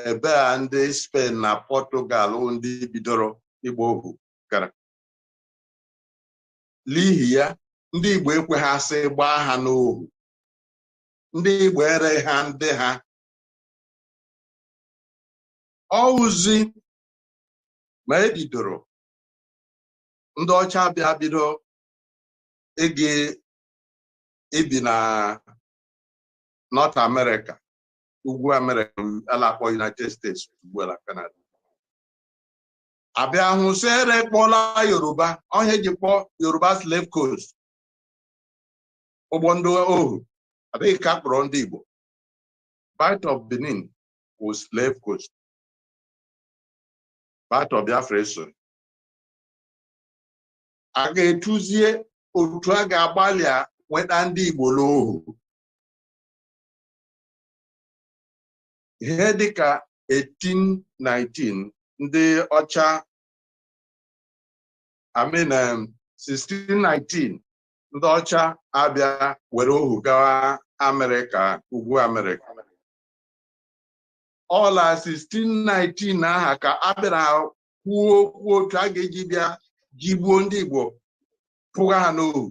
ebe a ndị Spain na Portugal ndị bidoro ịgba ohu gara. N'ihi ya ndị Igbo ekweghị asị gbaa ha n'ohu, ndị Igbo ere ha ndị ha ọwụzi. Ma ebidoro ndị ọcha bịa bido ịga ibi na North America, ugwu America a na-akpọ United States ugbu a na Canada, abịa hụ sị erekpọla Yoruba, onye ji kpọọ Yoruba Slave Coast, ụgbọ ndị ohu adịghị ka kpọrọ ndị Igbo. Bight of Benin wụ Slave Coast, Bight of Biafra eso. A ga-etuzie otu a ga-agbalị nweta ndị Igbo n'ohu. Ihe dịka 1819 ndị ọcha, I mean 1619 ndị ọcha abịa were ohu gawa Amerịka, ugwu Amerịka. Ọla 1619 aha ka a bịara kwuo okwu otu a ga-eji bịa jigbuo ndị Igbo, pụga ha n'ohu.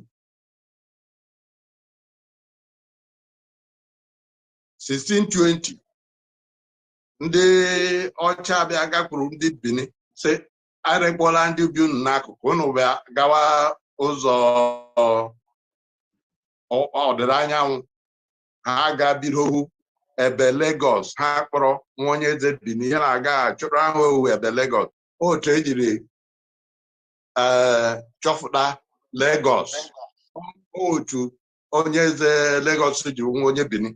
1620 ndị ọcha abịa gakwuru ndị Benin sị arịkpọla ndị bi unu n'akụkụ unu, bịa gawa ụzọ ọdịda anyanwụ. Ha ga-bidohu ebe Lagos, ha kpọrọ nwa onye eze Benin, ihe na-aga achụrụ ahụ ohu ebe Lagos. Otu ejiri chọfụta Lagos, otu onye eze Lagos ji nwa onye Benin.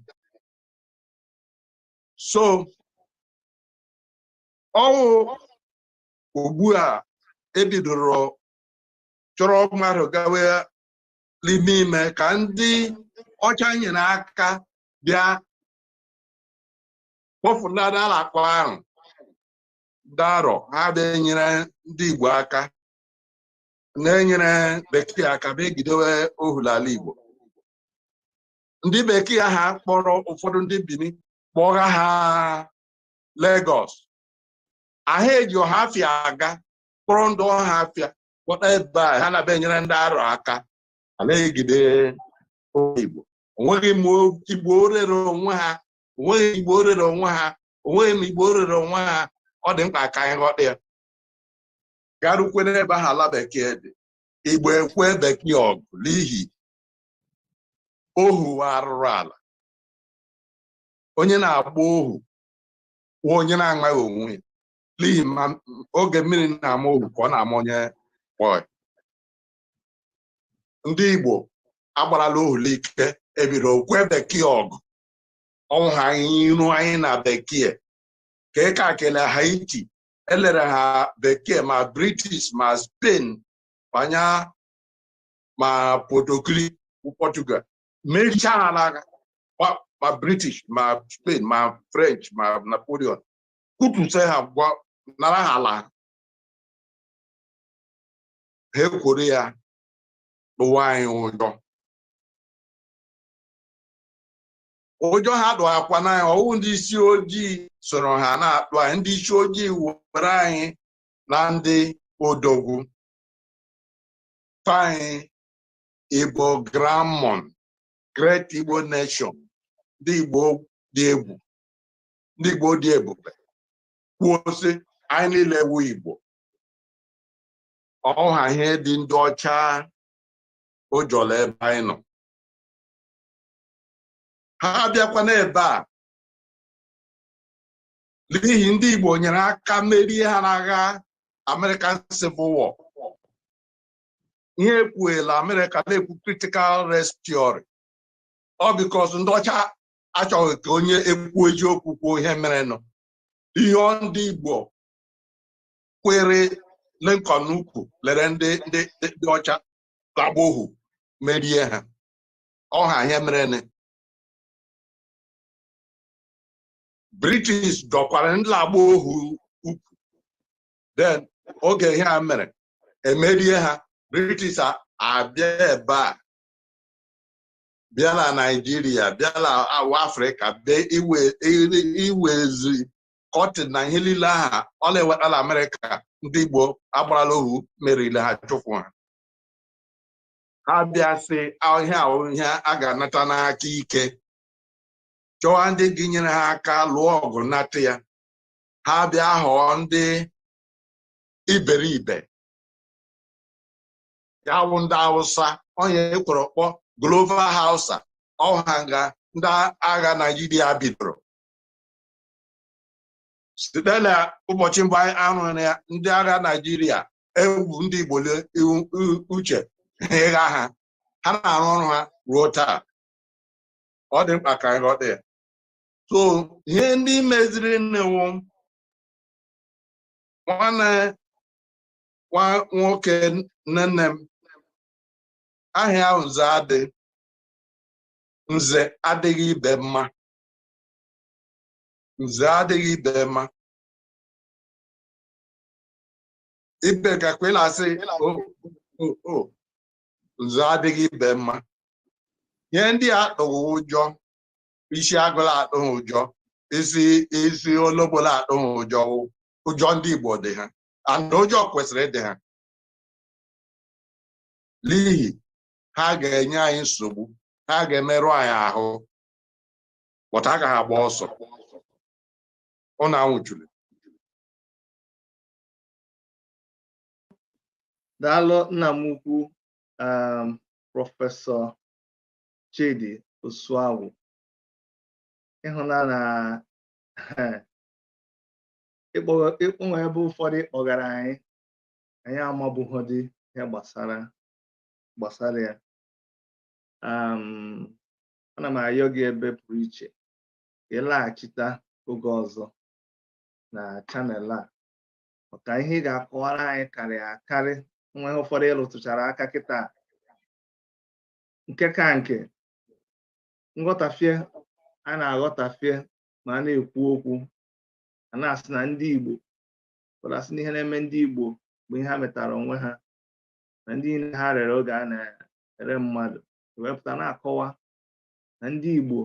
So ọwụ ugbu a ebidoro chọrọ mmadụ gawe n'ime ime ka ndị ọcha nyere aka bịa kpọfụnara akpa ahụ darọ ha bịa nyere ndị Igbo aka, na-enyere bekee aka bịa egidewe ohu n'ala Igbo. Ndị bekee ha kpọrọ ụfọdụ ndị Benin kpọga ha Lagos, ahụ eji ọhafịa aga kpọrọ ndị ọhafịa kpọta ebe a, ha na-abịa enyere ndị arọ aka ala egide Igbo. Onweghị Igbo rere onwe ha, onweghị Igbo rere onwe ha, onweghị m Igbo rere onwe ha. Ọ dị mkpa ka anyị ghọta ya. Garukwe n'ebe ahụ ala bekee dị, Igbo ekwe bekee ọgụ n'ihi ohu arụrụ ala. Onye na-agba ohu wụ onye na-amaghị onwe ya, n'ihi ma oge mmiri na-ama ohu ka ọ na-ama onye kpọọ. Ndị Igbo agbarala ohu n'ike, ebido kwe bekee ọgụ, ọnwụ ha iru anyị na bekee ka ị ka kele Haiti elere ha bekee, ma British ma Spain banya ma Portugal merichaa ha n'agha, ma British ma Spain ma French ma Napoleon kwutuse ha, gwa nara ha ala ha, ekworo ya tụwa anyị ụjọ. Ụjọ ha dụ akwa n'anya ọwụ ndị isi ojii soro ha na-atụ anyị. Ndị isi ojii were anyị na ndị odogwu anyị Igbo Grammon, Great Igbo Nation, ndị Igbo dị egwu, ndị Igbo dị ebube, kwuo sị anyị niile wu Igbo. Ọha ihe dị ndị ọcha ụjọla ebe anyị nọ. Ha abịakwa n'ebe a n'ihi ndị Igbo nyere aka merie ha n'agha American Civil War. Ihe ekwuela America na-ekwu critical race theory, ọ because ndị ọcha achọghị ka onye ekwu eziokwu kwuo ihe merenụ. Ihe ndị Igbo kwere Lincoln ukwu lere ndị ndị ọcha gbagba ohu merie ha, ọha ihe merenụ. British dọkwara ndị agba ohu ukwu, then oge ihe a mere emerie ha, British abịa ebe a, bịa na Naịjirịa, bịa na Afrịka, bịa iwezi cotton na ihe niile aha ọ na-ewetala Amerịka. Ndị Igbo agbarala ohu merile ha, chụpụ ha. Ha bịa sị ihe ahụ ihe a ga-anata n'aka ike, chọwa ndị gị nyere ha aka lụọ ọgụ nata ya. Ha bịa ghọọ ndị iberibe, ya wụ ndị Hausa, onye ekwere kpọ Global Hausa, ọha nga ndị agha Naijiria bidoro site na ụbọchị mbụ arụrụ ya. Ndị agha Naijiria egwu ndị Igbo uche ịgha ha, ha na-arụ ọrụ ha ruo taa. Ọ dị mkpa ka anyị ghọta ya. So ihe ndị meziri nnewu nwanne nwa nwoke nne nne m aha ahụ Nze adị Nze adịghị ibe mma, Nze adịghị ibe mma. Ibe ka kwela asị o o Nze adịghị ibe mma. Ihe ndị a atụghị ụjọ, isi agụla atụghị ụjọ, isi isi ologbola atụghị ụjọ, ụjọ ndị Igbo dị ha, and ụjọ kwesịrị ịdị ha, n'ihi ha ga-enye anyị nsogbu, ha ga-emerụ anyị ahụ, but a gaghị agba ọsọ. Ụnụ anwụchuru. Daalụ nna m ukwu, Prọfesọ Chidi Osuagwu. Ịhụna na ịkpọnwe ebe ụfọdụ kpọgara anyị, anyị amabụghọdị ihe gbasara ya. Ana m ayọ gị ebe pụrụ iche ka ị laghachita oge ọzọ na channel a, maka ihe ị ga-akọwara anyị karịa akarị. Nwa ihe ụfọdụ ịrụtụchara aka kịta, nke ka nke nghọtafie a na-aghọtafie ma a na-ekwu okwu, a na-asị na ndị Igbo ụfọdụ asị na ihe na-eme ndị Igbo bụ ihe ha metara onwe ha, na ndị niile ha rere oge a na-ere mmadụ, wepụta na-akọwa na ndị Igbo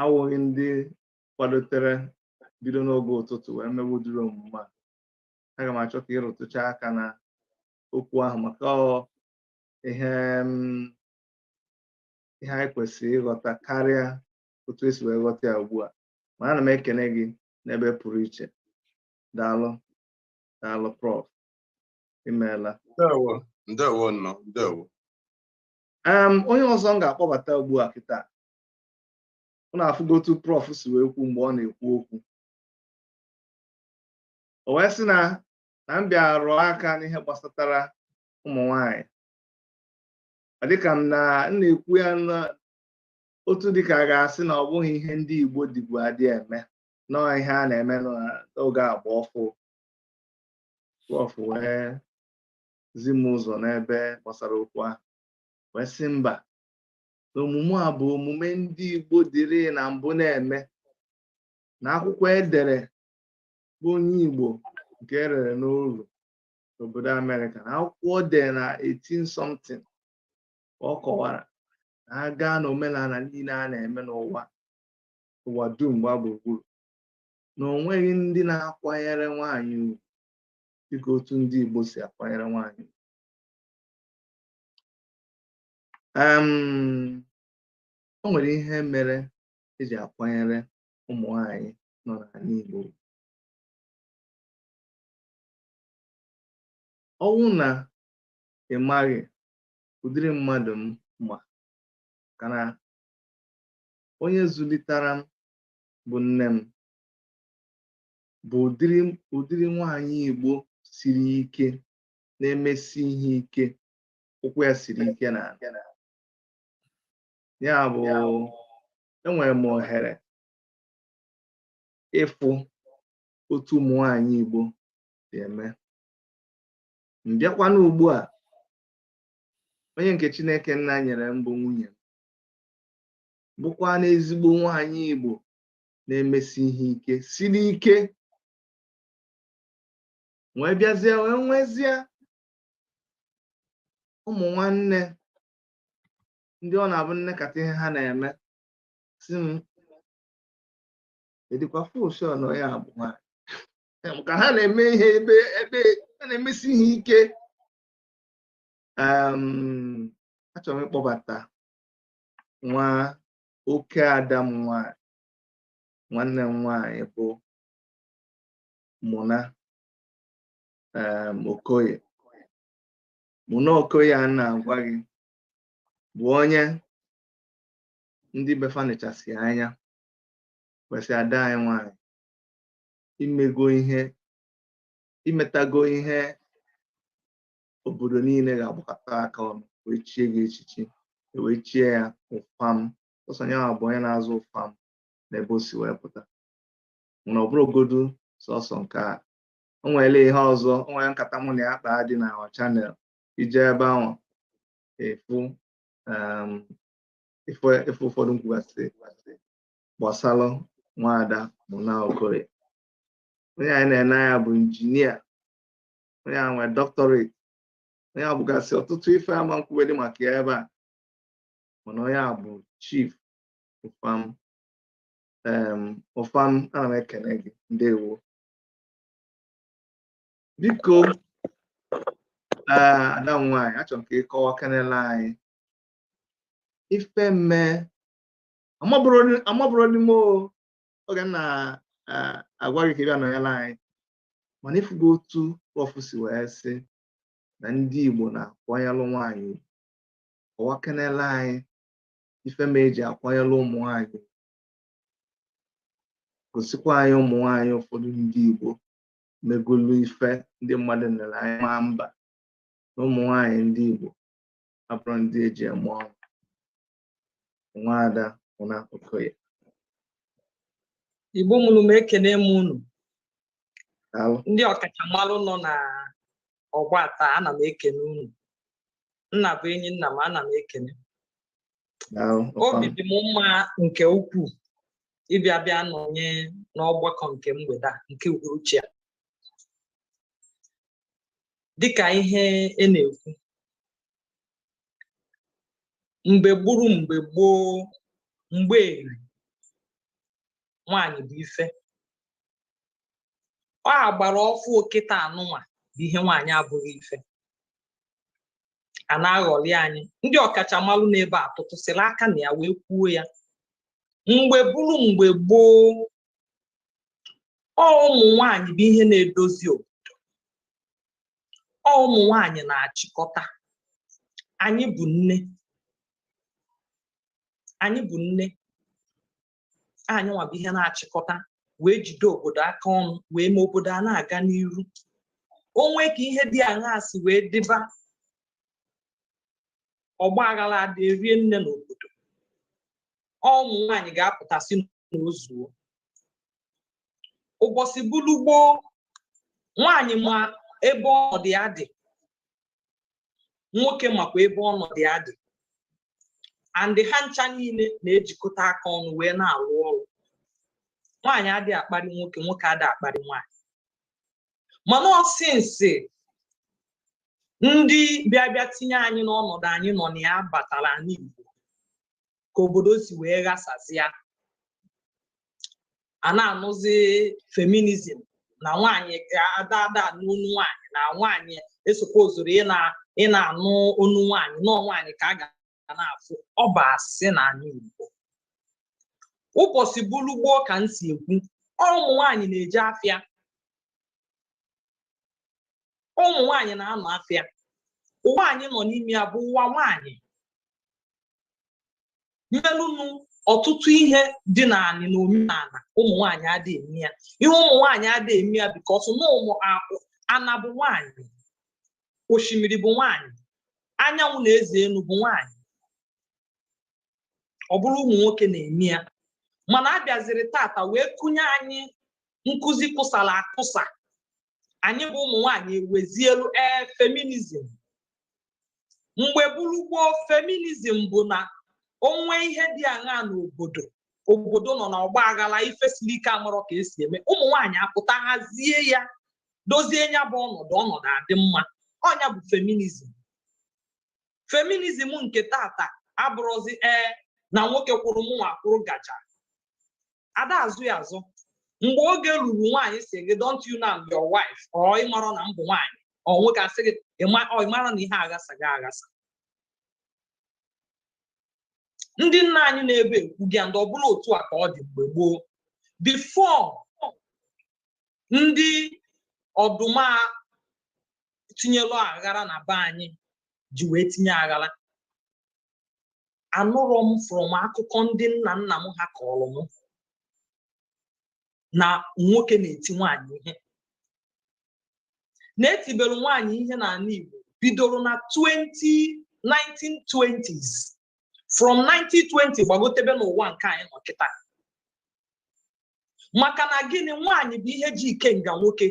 awụghị ndị kwadotere bido n'oge ụtụtụ wee mewe ụdịrị omume a. Aga m achọ ka ịrụtụcha aka na okwu ahụ, maka ọ ihe ihe anyị kwesịrị ịghọta karịa otu esi wee ghọta ya ugbu a. Ma ana m ekene gị n'ebe pụrụ iche. Daalụ, daalụ, Prof, imeela. Ndewo, ndewo nnọọ, ndewo. Onye ọzọ m ga-akpọbata ugbu a kịta, ụ na-afụgo otu Prof si wee kwu mgbe ọ na-ekwu okwu, o wee sị na m bịa rụọ aka n'ihe gbasatara ụmụ nwanyị. Ọ dịka m na m na-ekwu ya na otu dịka a ga-asị na ọ bụghị ihe ndị Igbo dịbu adị eme, nọọ ihe a na-eme n'oge agba ọfụ. Prof wee zi m ụzọ n'ebe gbasara okwu ahụ, wee sị mba, na omume a bụ omume ndị Igbo dịrị na mbụ na-eme, na akwụkwọ edere bụ onye Igbo nke erere n'ụlọ n'obodo Amerịka, na akwụkwọ o dere na 18 something, ka ọ kọwara na a gaa n'omenala niile a na-eme n'ụwa, ụwa dum gbaa gburugburu, na o nweghị ndị na-akwanyere nwaanyị ugwu dịka otu ndị Igbo si akwanyere nwaanyị ugwu. O nwere ihe mere eji akwanyere ụmụ nwaanyị nọ n'ala Igbo ugwu. Ọnwụ na ị maghị ụdịrị mmadụ m ma, ka na onye zụlitara m bụ nne m, bụ ụdịrị nwaanyị Igbo siri ike, na-emesi ihe ike, ụkwụ ya siri ike n'ala. Ya bụ, enwere m ohere ịfụ otu ụmụ nwaanyị Igbo si eme. M bịakwana ugbu a, onye nke Chineke nna nyere m bụ nwunye m, bụkwa n'ezigbo nwaanyị Igbo na-emesi ihe ike, siri ike, wee bịazie wee nwezie ụmụ nwanne ndị ọ na-abụ nnekata ihe ha na-eme si m edikwa fụshọ na ya bụ nwaanyị, ka ha na-eme ihe ebe ebe ha na-emesi ihe ike. Achọrọ m ịkpọbata nwa oke ada m nwaanyị, nwanne m nwaanyị bụ Muna Okoye. Muna Okoye a na-agwa gị bụ onye ndị befa nechasị anya kwesị ada anyị nwaanyị imego ihe, imetago ihe obodo niile ga-agbakọta aka ọnụ wee chie gị echichi, wee chie ya ụfam. Sọsọ ya bụ onye na-azụ ụfam n'ebe o si wee pụta. Mana ọ bụrụgodu sọsọ nke a, o nwere ihe ọzọ, o nwere nkata mụ na ya kpaa dị na our channel, ije ebe ahụ efu ife ụfọdụ nkwugasị gbasalụ nwaada Muna Okoye. Onye anyị na-ene anya bụ injinia, onye a nwere doctorate, onye a bụgasị ọtụtụ ife ama nkwuwe dị maka ya ebe a, mana onye a bụ Chief Ụfam. Ụfam, ana m ekene gị, ndewo. Biko, ada m nwaanyị, achọrọ m ka ị kọwa kenele anyị ife mee amabụrụ n'ime oge m na-agwa gị ka ị bịa nọnyere anyị, mana ịfụgo otu Prof si wee sị na ndị Igbo na-akwanyelụ nwaanyị ugwu. Kọwa kenele anyị ife ma eji akwanyelụ ụmụ nwaanyị. Gosikwa anyị ụmụ nwanyị ụfọdụ ndị Igbo megolu ife ndị mmadụ nere anya ma mba na ụmụ nwanyị ndị Igbo abụrụ ndị eji eme ọnụ. Nwaada Ụna Okoye. Igbo mụrụ m, ekene m unu. Daalụ. Ndị ọkachamara nọ na ọgbata, ana m ekene unu. Nna bụ enyi nna m, ana m ekene. Daalụ. Obi dị m mma nke ukwuu ịbịa bịa nọnye n'ọgbakọ nke mgbede a, nke uhuruchi a. Dịka ihe e na-ekwu, mgbe gburu mgbe gboo, mgbe eri, nwaanyị bụ ife ọ agbara ọfụ. Okịta anụnwa bụ ihe nwaanyị abụghị ife a na-aghọli anyị. Ndị ọkachamalụ n'ebe a tụtụsịrị aka na ya wee kwuo ya. Mgbe bụrụ mgbe gboo, ọ ụmụ nwanyị bụ ihe na-edozi obodo, ọ ụmụ nwanyị na-achịkọta. Anyị bụ nne, anyị bụ nne, anyị nwa bụ ihe na-achịkọta wee jide obodo aka ọnụ, wee mee obodo a na-aga n'iru. Onwe ka ihe dị aṅaa si wee dịba, ọgba aghara adị erie nne n'obodo, ọ ụmụ nwaanyị ga-apụtasị na ozuo. Ụbọchị bulu gboo, nwaanyị ma ebe ọnọdụ ya dị, nwoke makwa ebe ọnọdụ ya dị, and ha ncha niile na-ejikọta aka ọnụ wee na-arụ ọrụ. Nwaanyị adịghị akparị nwoke, nwoke adịghị akparị nwaanyị. Mana ọsịnsị ndị bịa bịa tinye anyị n'ọnọdụ anyị nọ na ya batara n'Igbo, ka obodo si wee ghasazịa. A na-anụzi feminism na nwaanyị ada ada n'onu nwaanyị, na nwaanyị esopozuru ị na-anụ onu nwaanyị, nọọ nwaanyị ka a ga na-afụ. Ọ bụ asị n'ala Igbo. Ụbọchị bulu gboo, ka m si ekwu, ụmụ nwaanyị na-eje afịa, ụmụ nwaanyị na-anọ afịa. Ụwa anyị nọ n'ime ya bụ ụwa nwaanyị. Mmelụnụ ọtụtụ ihe dị n'anị na omenala, ụmụ nwaanyị adịghị eme ya. Ihe ụmụ nwaanyị adịghị eme ya because na ụmụ ana bụ nwaanyị, osimiri bụ nwaanyị, anyanwụ na eze enu bụ nwaanyị. Ọ bụrụ ụmụ nwoke na-eme ya, mana a bịaziri tata wee kụnye anyị nkụzi kụsara akụsa. Anyị bụ ụmụ nwaanyị ewezielu ee feminism. Mgbe buru gboo, feminism bụ na onwe ihe dị aṅaa n'obodo, obodo nọ n'ọgba aghara, ife siri ike, amarọ ka esi eme, ụmụ nwaanyị apụta hazie ya, dozie ya bụ ọnọdụ, ọnọdụ adị mma. Ọnya bụ feminism. Feminism nke tata abụrụzi ee na nwoke kwụrụ, mụnwa kwụrụ gacha ada azụ ya azụ. Mgbe oge ruru, nwaanyị si gị, "Don't you know I'm your wife?" Ọ ịmarọ na m bụ nwaanyị? Ọ nwoke asị gị, ọ ịmara na ihe aghasaghị aghasa. Ndị nna anyị na-ebe ekwu gị, ndị ọ bụla otu a ka ọ dị mgbe gboo, before ndị ọdụma tinyelu aghara na be anyị ji wee tinye aghara. Anụrọ m from akụkọ ndị nna nna m ha kọrọ m na nwoke na-eti nwaanyị ihe, na-etibelu nwaanyị ihe n'ala Igbo bidoro na 20 1920s, from 1920 gbagotebe n'ụwa nke anyị nọ kịta. Maka na gịnị? Nwaanyị bụ ihe ji ikenga nwoke.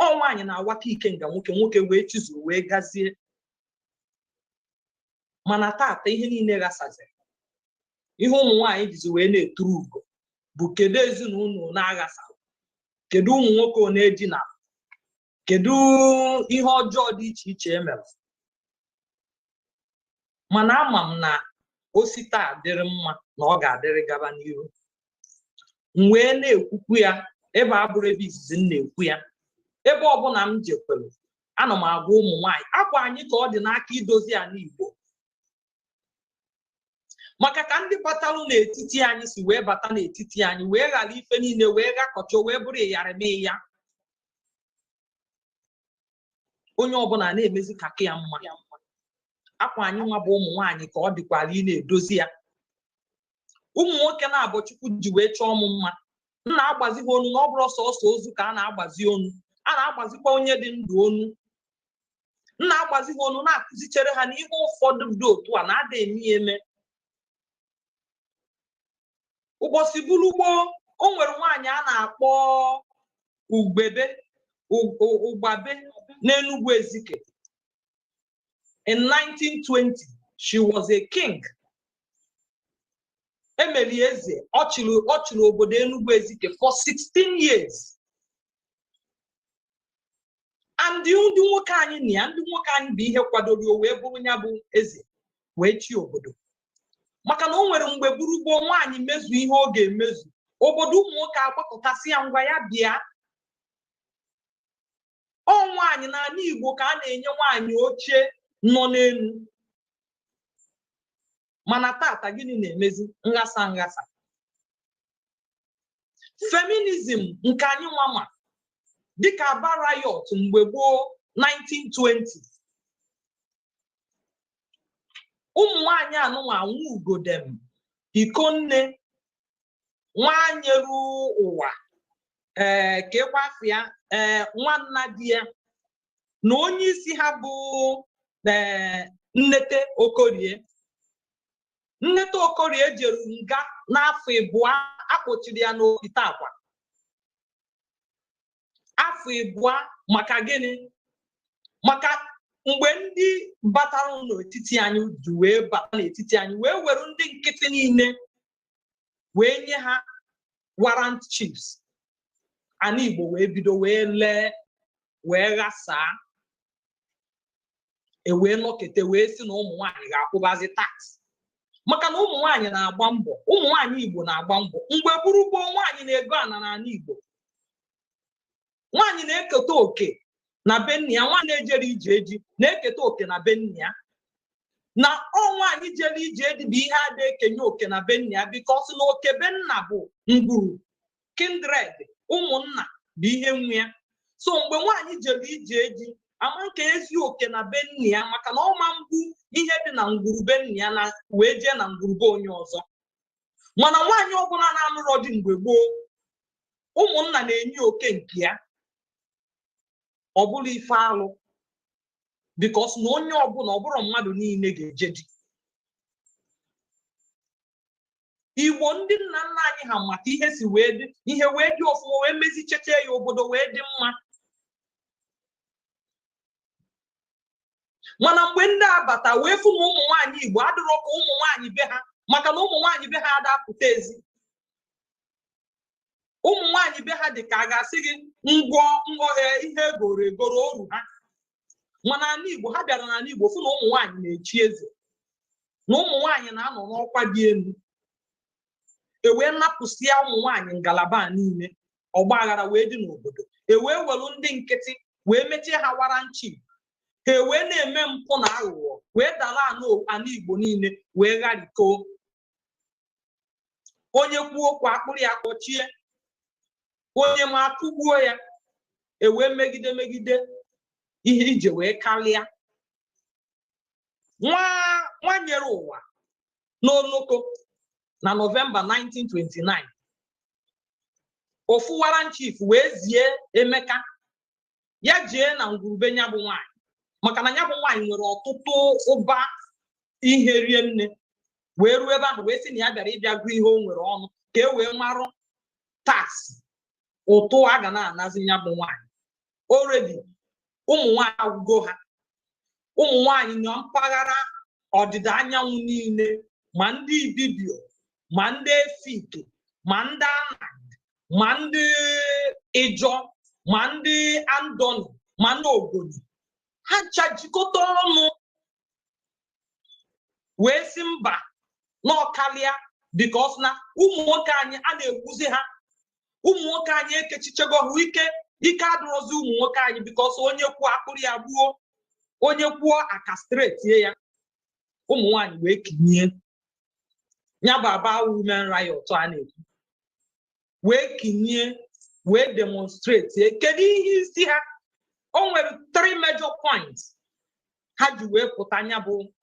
Ọ nwaanyị na-awaka ikenga nwoke, nwoke wee chizuo wee gazie. Mana tata ihe niile ghasaziri. Ihe ụmụ nwaanyị jizi wee na-eturu ugo bụ kedu ezinụlọ na-aghasa, kedu ụmụ nwoke one edina, kedu ihe ọjọọ dị iche iche emere. Mana ama m na osi taa dịrị mma na ọ ga-adịrị gaba n'iru. M wee na-ekwukwu ya ebe a bụrụ ebe izizi m na-ekwu ya. Ebe ọbụla m jekwere, ana m agwa ụmụ nwaanyị akwa anyị ka ọ dị n'aka idozi ala Igbo, maka ka ndị batalụ n'etiti anyị si wee bata n'etiti anyị wee ghara ife niile wee ghakọcha wee bụrụ ịyarịmịya. Onye ọbụla na-emezi ka ya mma. Akwa anyị nwa bụ ụmụ nwaanyị ka ọ dịkwara ị na-edozi ya. Ụmụ nwoke na-abụ Chukwu ji wee chọọ m mma. M na-agbazi ha onu na ọ bụrụ sọsọ ozu ka a na-agbazi onu, a na-agbazikwa onye dị ndụ onu. M na-agbazi ha onu, na-akụzichere ha na ihe ụfọdụ dị otu a na-ada eme ya eme. Ụbọchị buru gboo, o nwere nwaanyị a na-akpọ Ugbebe Ụgbabe n'Enugwu Ezike. In 1920, she was a king. Emeli eze, ọ chịrị obodo Enugu Ezike for 16 years. And ndị nwoke anyị na ya, ndị nwoke anyị bụ ihe kwadoro o wee bụrụ ya bụ eze wee chi obodo, maka na o nwere mgbe buru gboo, nwaanyị mezu ihe ọ ga-emezu, obodo ụmụ nwoke agbakọtasị ya, ngwa, ya bịa. Ọ nwaanyị n'ala Igbo ka a na-enye nwaanyị oche nọ n'elu. Mana tata, gịnị na-emezi? Nghasa nghasa. Feminism nke anyị nwa ma dịka Aba riot mgbe gboo, 1920, ụmụ nwanyị anụnwa Nwugodem, Ikonne, Nwanyeru Ụwa, ee, kekwa afọ ee, nwanna di ya na onye isi ha bụ ee Nnete Okorie. Nnete Okorie jere nga n'afọ 2, akpọchiri ya n'okite akwa afọ 2. Maka gịnị? Maka mgbe ndị batara n'etiti anyị ji wee bata n'etiti anyị, wee were ndị nkịtị niile wee nye ha warrant chiefs, ana Igbo wee bido wee lee wee ghasaa. E wee nọkete wee sị na ụmụ nwaanyị ga-akwụbazi tax, maka na ụmụ nwaanyị na-agba mbọ. Ụmụ nwaanyị Igbo na-agba mbọ. Mgbe gburu gboo, nwaanyị na-ego ana n'ala Igbo, nwaanyị na-eketa oke na be nna ya. Nwaanyị na-ejere ije eji na-eketa oke na be nna ya, na ọ nwaanyị jere ije dị bụ ihe a na-ekenye oke na be nna ya, because na oke be nna bụ ngwuru, kindred, ụmụnna bụ ihe nwe ya. So mgbe nwaanyị jere ije eji, ama nke ezi oke na be nna ya, maka na ọ ma mbụ ihe dị na ngwuru be nna ya na wee jee na ngwurube onye ọzọ. Mana nwaanyị ọbụla na-anụrọ di mgbe gboo, ụmụnna na-enye oke nke ya. Ọ bụrụ ife alụ, because na onye ọbụla, ọ bụrụ mmadụ niile ga-eje di. Igbo, ndị nna nna anyị ha maka ihe si wee dị, ihe wee dị ọfụma, wee mezicheche ya, obodo wee dị mma. Mana mgbe ndị abata wee fụ na ụmụ nwaanyị Igbo adịrọ ka ụmụ nwaanyị be ha, maka na ụmụ nwaanyị be ha adapụta ezi. Ụmụ nwaanyị be ha dị ka a ga-asị gị ngwọ ngwọghe ihe egoro egoro oru ha. Mana ala Igbo, ha bịara n'ala Igbo fụ na ụmụ nwaanyị na-echi eze, na ụmụ nwaanyị na-anọ n'ọkwa dị elu, e wee napụsịa ụmụ nwaanyị ngalaba a niile. Ọgba aghara wee dị n'obodo. E wee welu ndị nkịtị wee mechie ha warrant chief, ha wee na-eme mpụ na aghụghọ, wee dara ana Igbo niile wee gharikoo. Onye kwuo okwu, akpụrụ ya kpọchie, onye ma akụgbuo ya. E wee megide megide ihe ije wee karịa. Nwa Nwanyere Ụwa n'Oloko na Nọvemba 1929, ofu warrant chief wee zie Emeka ya jee na ngwurube nya bụ nwaanyị, maka na nya bụ nwaanyị nwere ọtụtụ ụba ihe rie nne. Wee ruo ebe ahụ, wee sị na ya bịara ịbịa gụọ ihe o nwere ọnụ, ka e wee marụ tax, ụtụ a ga na-anazi ya bụ nwaanyị. Already ụmụ nwaanyị agwụgo ha. Ụmụ nwaanyị na mpaghara ọdịda anyanwụ niile, ma ndị Ibibio, ma ndị Efik, ma ndị Anang, ma ndị Ijọ, ma ndị Andoni, ma ndị Ogoni, ha ncha jikọta ọnụ wee sị mba n'ọkalịa, because na ụmụ nwoke anyị a na-egbuzi ha. Ụmụ nwoke anyị ekechichego ha ike, ike adịrọzi ụmụ nwoke anyị, because onye kwuo, akpụrụ ya gbuo, onye kwuo, akastratie ya. Ụmụ nwaanyị wee kinye ya bụ Aba women riot a na-ekwu, wee kinye, wee demonstrate. Kedu ihe isi ha? O nwere three major points ha ji wee pụta ya bụ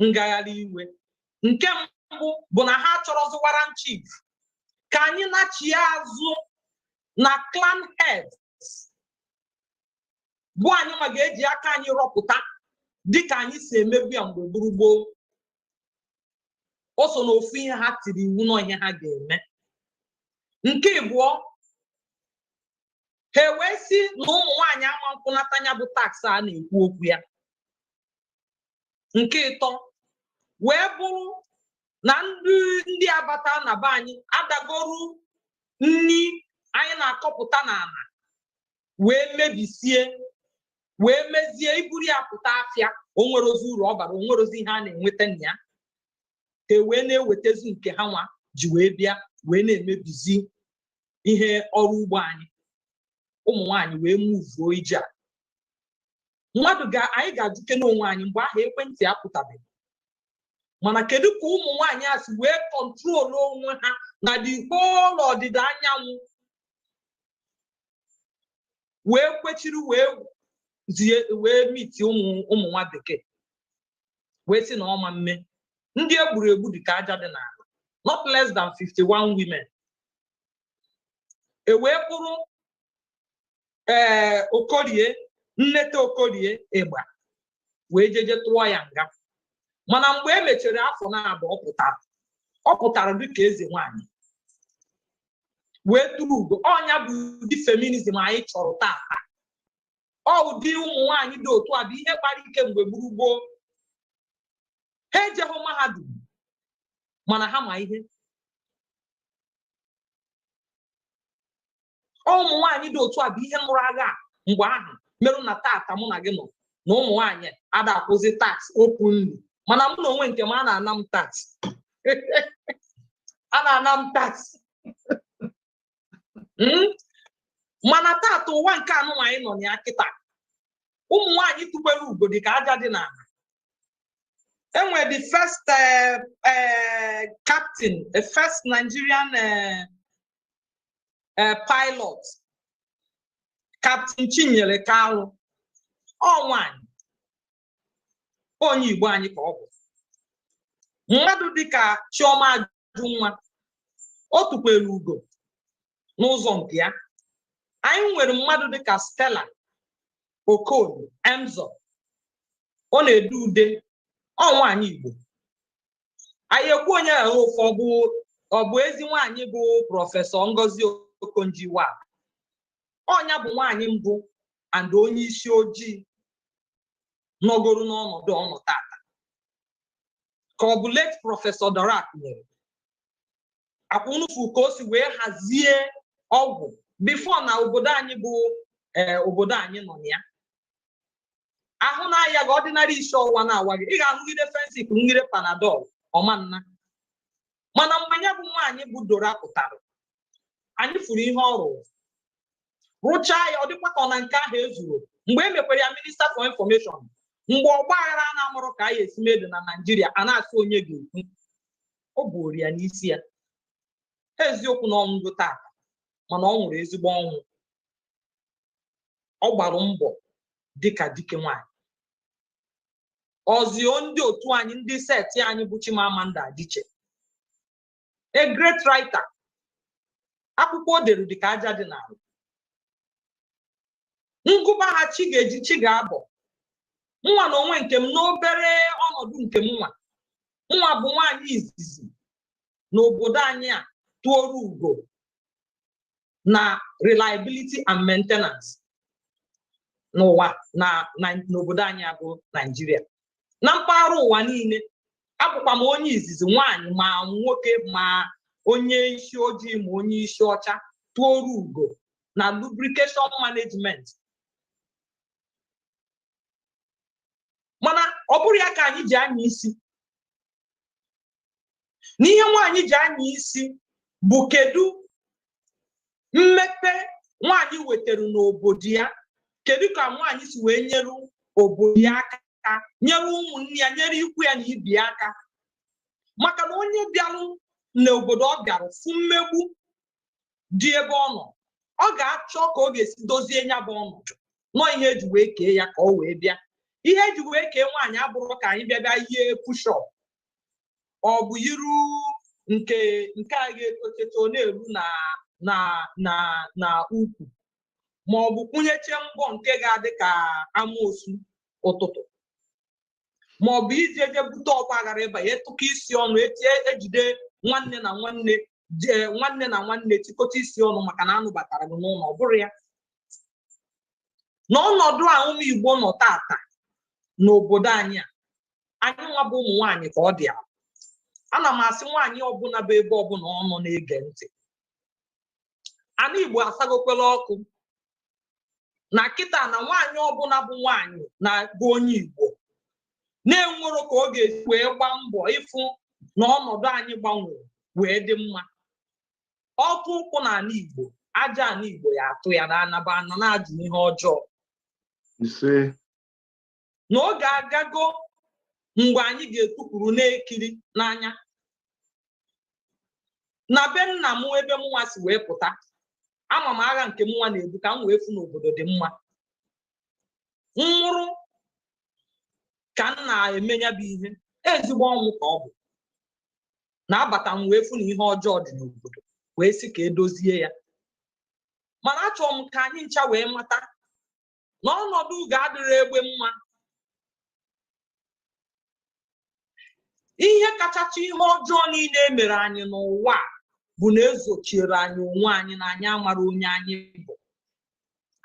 ngagharị iwe. Nke Mbụ bụ na ha chọrọzi warrant chief, ka anyị nachie azụ na clan heads, bụ anyị nwa ga-eji aka anyị rọpụta dịka anyị si emebu ya mgbe gburu gboo. O so n'ofu ihe ha tiri iwu na ihe ha ga-eme. Nke ịbụọ, ha wee sị na ụmụ nwaanyị ama nkwụnata ya bụ tax a na-ekwu okwu ya. Nke ịtọ wee bụrụ na ndị abata na be anyị adagoru nni anyị na-akọpụta n'ala wee mebisie, wee mezie iburu ya pụta afịa, o nwere ozi uru ọ bara, o nwere ozi ihe a na-enweta na ya. Ha wee na-ewetezi nke ha nwa ji wee bịa wee na-emebizi ihe ọrụ ugbo anyị. Ụmụ nwaanyị wee muvuo ije a. Mmadụ ga anyị ga-ajụke n'onwe anyị, mgbe ahụ ekwentị apụtabeghị, mana kedu ka ụmụ nwaanyị a si wee control onwe ha na the whole ọdịda anyanwụ wee kwechiri wee zie wee miti ụmụ nwa bekee wee sị na ọma mme ndị egburu egbu dị ka aja dị n'ala, not less than 51 women, e wee kpụrụ ee Okorie, nneta Okorie ịgba, wee jeje tụọ ya nga? Mana mgbe e mechara afọ na-abụọ, ọ pụtara, ọ pụtara dịka eze nwanyị wee tụrụ ugo. Ọnya bụ ụdị feminism anyị chọrọ tata. Ọ ụdị ụmụ nwaanyị dị otu a bụ ihe kpara ike mgbe gburu gboo. Ha ejeghị mahadum, mana ha ma ihe. Ọ ụmụ nwaanyị dị otu a bụ ihe nụrụ agha a mgbe ahụ merụ na tata mụ na gị nọ na ụmụ nwaanyị ada akwụzi tax openly. Mana mụ na onwe nke m, a na-ana m tax, a na-ana m tax. Mana tata, ụwa nke anụ anyị nọ na ya kịta, ụmụ nwaanyị tụgbere ugo dị ka aja dị n'ala. Enwe the first captain, the first Nigerian pilot, Captain Chinyere Kalu. Ọ nwanyị, onye Igbo anyị ka ọ bụ. Mmadụ dịka Chioma Ajunwa, o tukwere ugo n'ụzọ nke ya. Anyị nwere mmadụ dịka Stella Okon Emzọ, ọ na-ede ude, ọ nwaanyị Igbo. Anyị ekwu onye agha ofe, ọ bụ ezi nwaanyị bụ Professor Ngozi Okonjo-Iweala. Ọnya bụ nwaanyị mbụ and onye isi ojii nọgoro n'ọnọdụ ọnọ tata, ka ọ bụ late Professor Dora nyere akwụnufu ka o si wee hazie ọgwụ before na obodo anyị bụ obodo anyị nọ na ya. Ahụ na-aya gị, ordinary isi ọwụwa na-awa gị, ị ga-aṅụgide Fensic, ṅụgide Panadol, ọma nna. Mana mgbe ya bụ nwaanyị bụ Dora pụtara, anyị furu ihe ọ rụrụ, rụchaa ya, ọ dịkwa ka ọ na nke ahụ ezuru. Mgbe e mekwara ya Minister for Information, mgbe ọgba aghara a na-amụrụ ka anyị esi medo na Naijiria, a na-asị onye ga-ekwu, o buoro ya n'isi ya. Eziokwu na ọnwụgo tata, mana ọ nwụrụ ezigbo ọnwụ. Ọ gbara mbọ dịka dike nwaanyị. Ọzio ndị otu anyị, ndị seti anyị bụ Chimamanda Adichie, a great writer, akwụkwọ o dere dịka aja dị n'ala. Ngụba ha, chi ga-eji, chi ga-abọ. Nwa na onwe nke m, n'obere ọnọdụ nke m, nwa nwa bụ nwaanyị izizi n'obodo anyị a tụọrọ ugo na reliability and maintenance n'ụwa na n'obodo anyị a bụ Naijiria, na mpaghara ụwa niile. Abụkwa m onye izizi nwaanyị, ma nwoke, ma onye isi ojii, ma onye isi ọcha, tụọrọ ugo na lubrication management. Mana ọ bụrụ ya ka anyị ji anya isi n'ihe nwaanyị ji anya isi bụ kedu mmepe nwaanyị wetara n'obodo ya, kedu ka nwaanyị si wee nyere obodo ya aka, nyere ụmụnne ya, nyere ikwu ya na ibi ya aka. Maka na onye bịarụ n'obodo ọ bịara fụ mmegbu dị ebe ọ nọ, ọ ga-achọ ka ọ ga-esi dozie ya bụ ọnọdụ. Nọọ ihe eji wee kee ya ka ọ wee bịa. Ihe eji wee kee nwaanyị abụrụ ka anyị bịa bịa yie push-up. Ọ bụ yiru nke nke a ga-etocheto na-eru na na na na ukwu, ma ọ bụ kwụnyeche mbọ nke ga-adị ka amoosu ụtụtụ, ma ọ bụ iji eje bute ọgba aghara ịba ya etụkọ isi ọnụ, etie ejide nwanne na nwanne, jee nwanne na nwanne tikọta isi ọnụ maka na anụbatara gị n'ụlọ. Ọ bụrụ ya n'ọnọdụ a ụmụ Igbo nọ tata n'obodo anyị a, anyị nwa bụ ụmụ nwaanyị ka ọ dị ala. Ana m asị nwaanyị ọbụla bụ ebe ọbụla ọ nọ na-ege ntị, ana Igbo asagokwela ọkụ na kịta na nwaanyị ọbụla bụ nwaanyị na bụ onye Igbo na-enwero ka ọ ga-esi wee gbaa mbọ ịfụ na ọnọdụ anyị gbanwere wee dị mma. Ọkụ ụkwụ n'ala Igbo, aja ala Igbo ya atụ ya na anaba ana na-ajụ ihe ọjọọ. Ise. N'oge agago mgbe anyị ga-etukwuru na-ekiri n'anya na be nna m ebe m nwa si wee pụta. Ama m agha nke m nwa na-ebu ka m wee fụ n'obodo dị mma. Nwụrụ ka m na-eme ya bụ ihe ezigbo ọnwụ ka ọ bụ na-abata m wee fụ na ihe ọjọọ dị n'obodo wee sị ka edozie ya. Mana achọrọ m ka anyị ncha wee mata na ọnọdụ ga-adịrị egbe mma. Ihe kachacha ihe ọjọọ niile e mere anyị n'ụwa bụ na ezochiere anyị onwe anyị na anyị amara onye anyị bụ.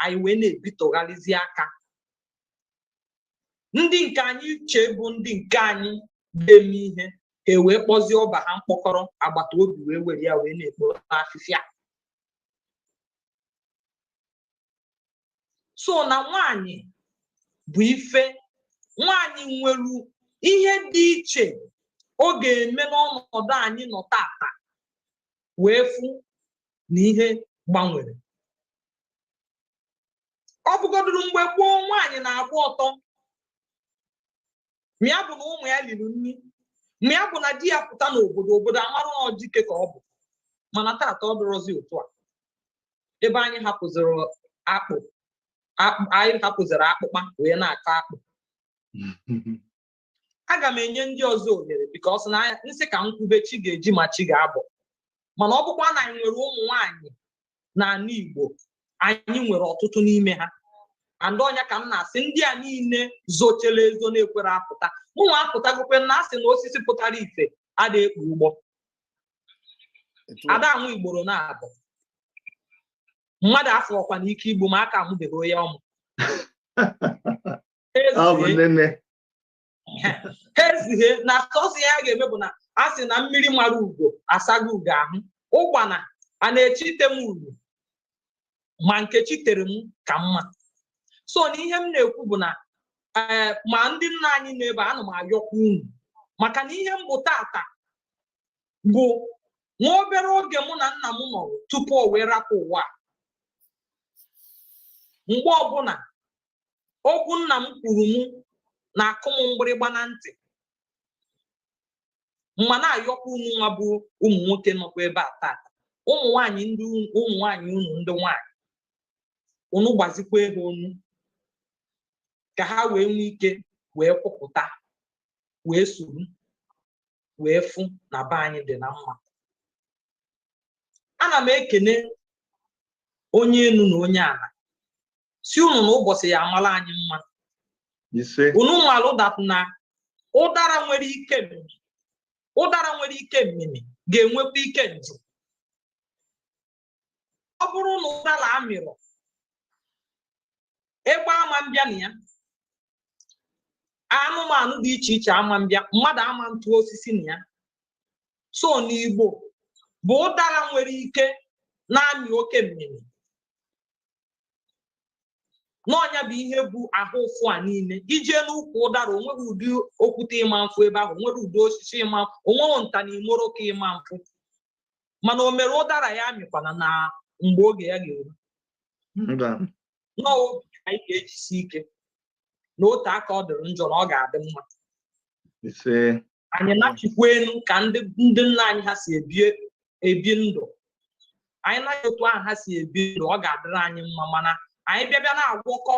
Anyị wee na-ebitọgharịzi aka. Ndị nke anyị che bụ ndị nke anyị ga-eme ihe, ha wee kpọzie ọba ha mkpọkọrọ agbata obi wee were ya wee na-ekporo afịfịa. So na nwaanyị bụ ife, nwaanyị nwere ihe dị iche ọ ga-eme n'ọnọdụ anyị nọ tata wee fụ na ihe gbanwere. Ọ bụgoduru mgbe gboo nwaanyị na-agba ọtọ, ma ya bụ na ụmụ ya liri nri, ma ya bụ na di ya pụta n'obodo, obodo amara na ọ dike ka ọ bụ. Mana tata ọ dịrọzi otu a. Ebe anyị hapụziri akpụ, anyị hapụziri akpụkpa wee na-akọ akpụ. Aga m enye ndị ọzọ ohere because na nsị ka m kwube chi ga-eji ma chi ga-abọ. Mana ọ bụkwa na anyị nwere ụmụ nwaanyị n'ala Igbo, anyị nwere ọtụtụ n'ime ha. And ọnya ka m na-asị ndị a niile zochere ezo na-ekwere apụta. Mụnwa apụtagokwe na asị na osisi pụtara ife ada ekpu ụgbọ. Ada anwụ igboro na-abụ. Mmadụ afọ ọkwa na ike igbu ma aka amụbeghị onye ọmụ. Ọ bụ nne. Ha ezighe na sọsọ ihe a ga-eme bụ na a sị na mmiri mara ugo asago ugo ahụ. Ụgbana a na-eche ite m uru ma nke chi tere m ka mma. So na ihe m na-ekwu bụ na ma ndị nna anyị nọ ebe a, ana m ayọkwa unu maka na ihe m bụ tata bụ nwa obere oge mụ na nna m nọrọ tupu o wee rapụ ụwa. Mgbe ọbụla okwu nna m kwuru m na-akụ m mgbịrịgba na ntị, mma na-ayọkwa unu nwa bụ ụmụ nwoke nọkwa ebe a tata, ụmụ nwaanyị ndị ụmụ nwaanyị unu ndị nwaanyị unu gbazikwa ego unu ka ha wee nwee ike wee kwupụta wee soro wee fụ na be anyị dị na mma. Ana m ekene onye enu na onye ala si unu na ụbọchị ya amala anyị mma. Ise. Unu malụ that na ụdara nwere ike mmiri, ụdara nwere ike mmiri ga-enwekwa ike njụ. Ọ bụrụ na ụdara amịrọ, egbe ama mbịa na ya, anụmanụ dị iche iche ama mbịa, mmadụ ama ntụ osisi na ya. So n'Igbo bụ ụdara nwere ike na-amị oke mmiri. N'ọnya bụ ihe bụ ahụ ụfụ a niile. Ije n'ukwu ụdara, onweghị ụdị okwute ịma mfụ ebe ahụ, onweghị ụdị osisi ịma mfụ, onweghị nta na imoro ka ịma mfụ. Mana o mere ụdara ya amịkwana na mgbe oge ya ga-eru. Nọọ obi ka anyị ga-ejisi ike na otu aka ọ dịrị njọ na ọ ga-adị mma. Anyị nachikwa elu ka ndị nna anyị ha si ebi ndụ. Anyị naghị otu ahụ ha si ebi ndụ, ọ ga-adịrị anyị mma. Mana anyị bịa na-agwọkọ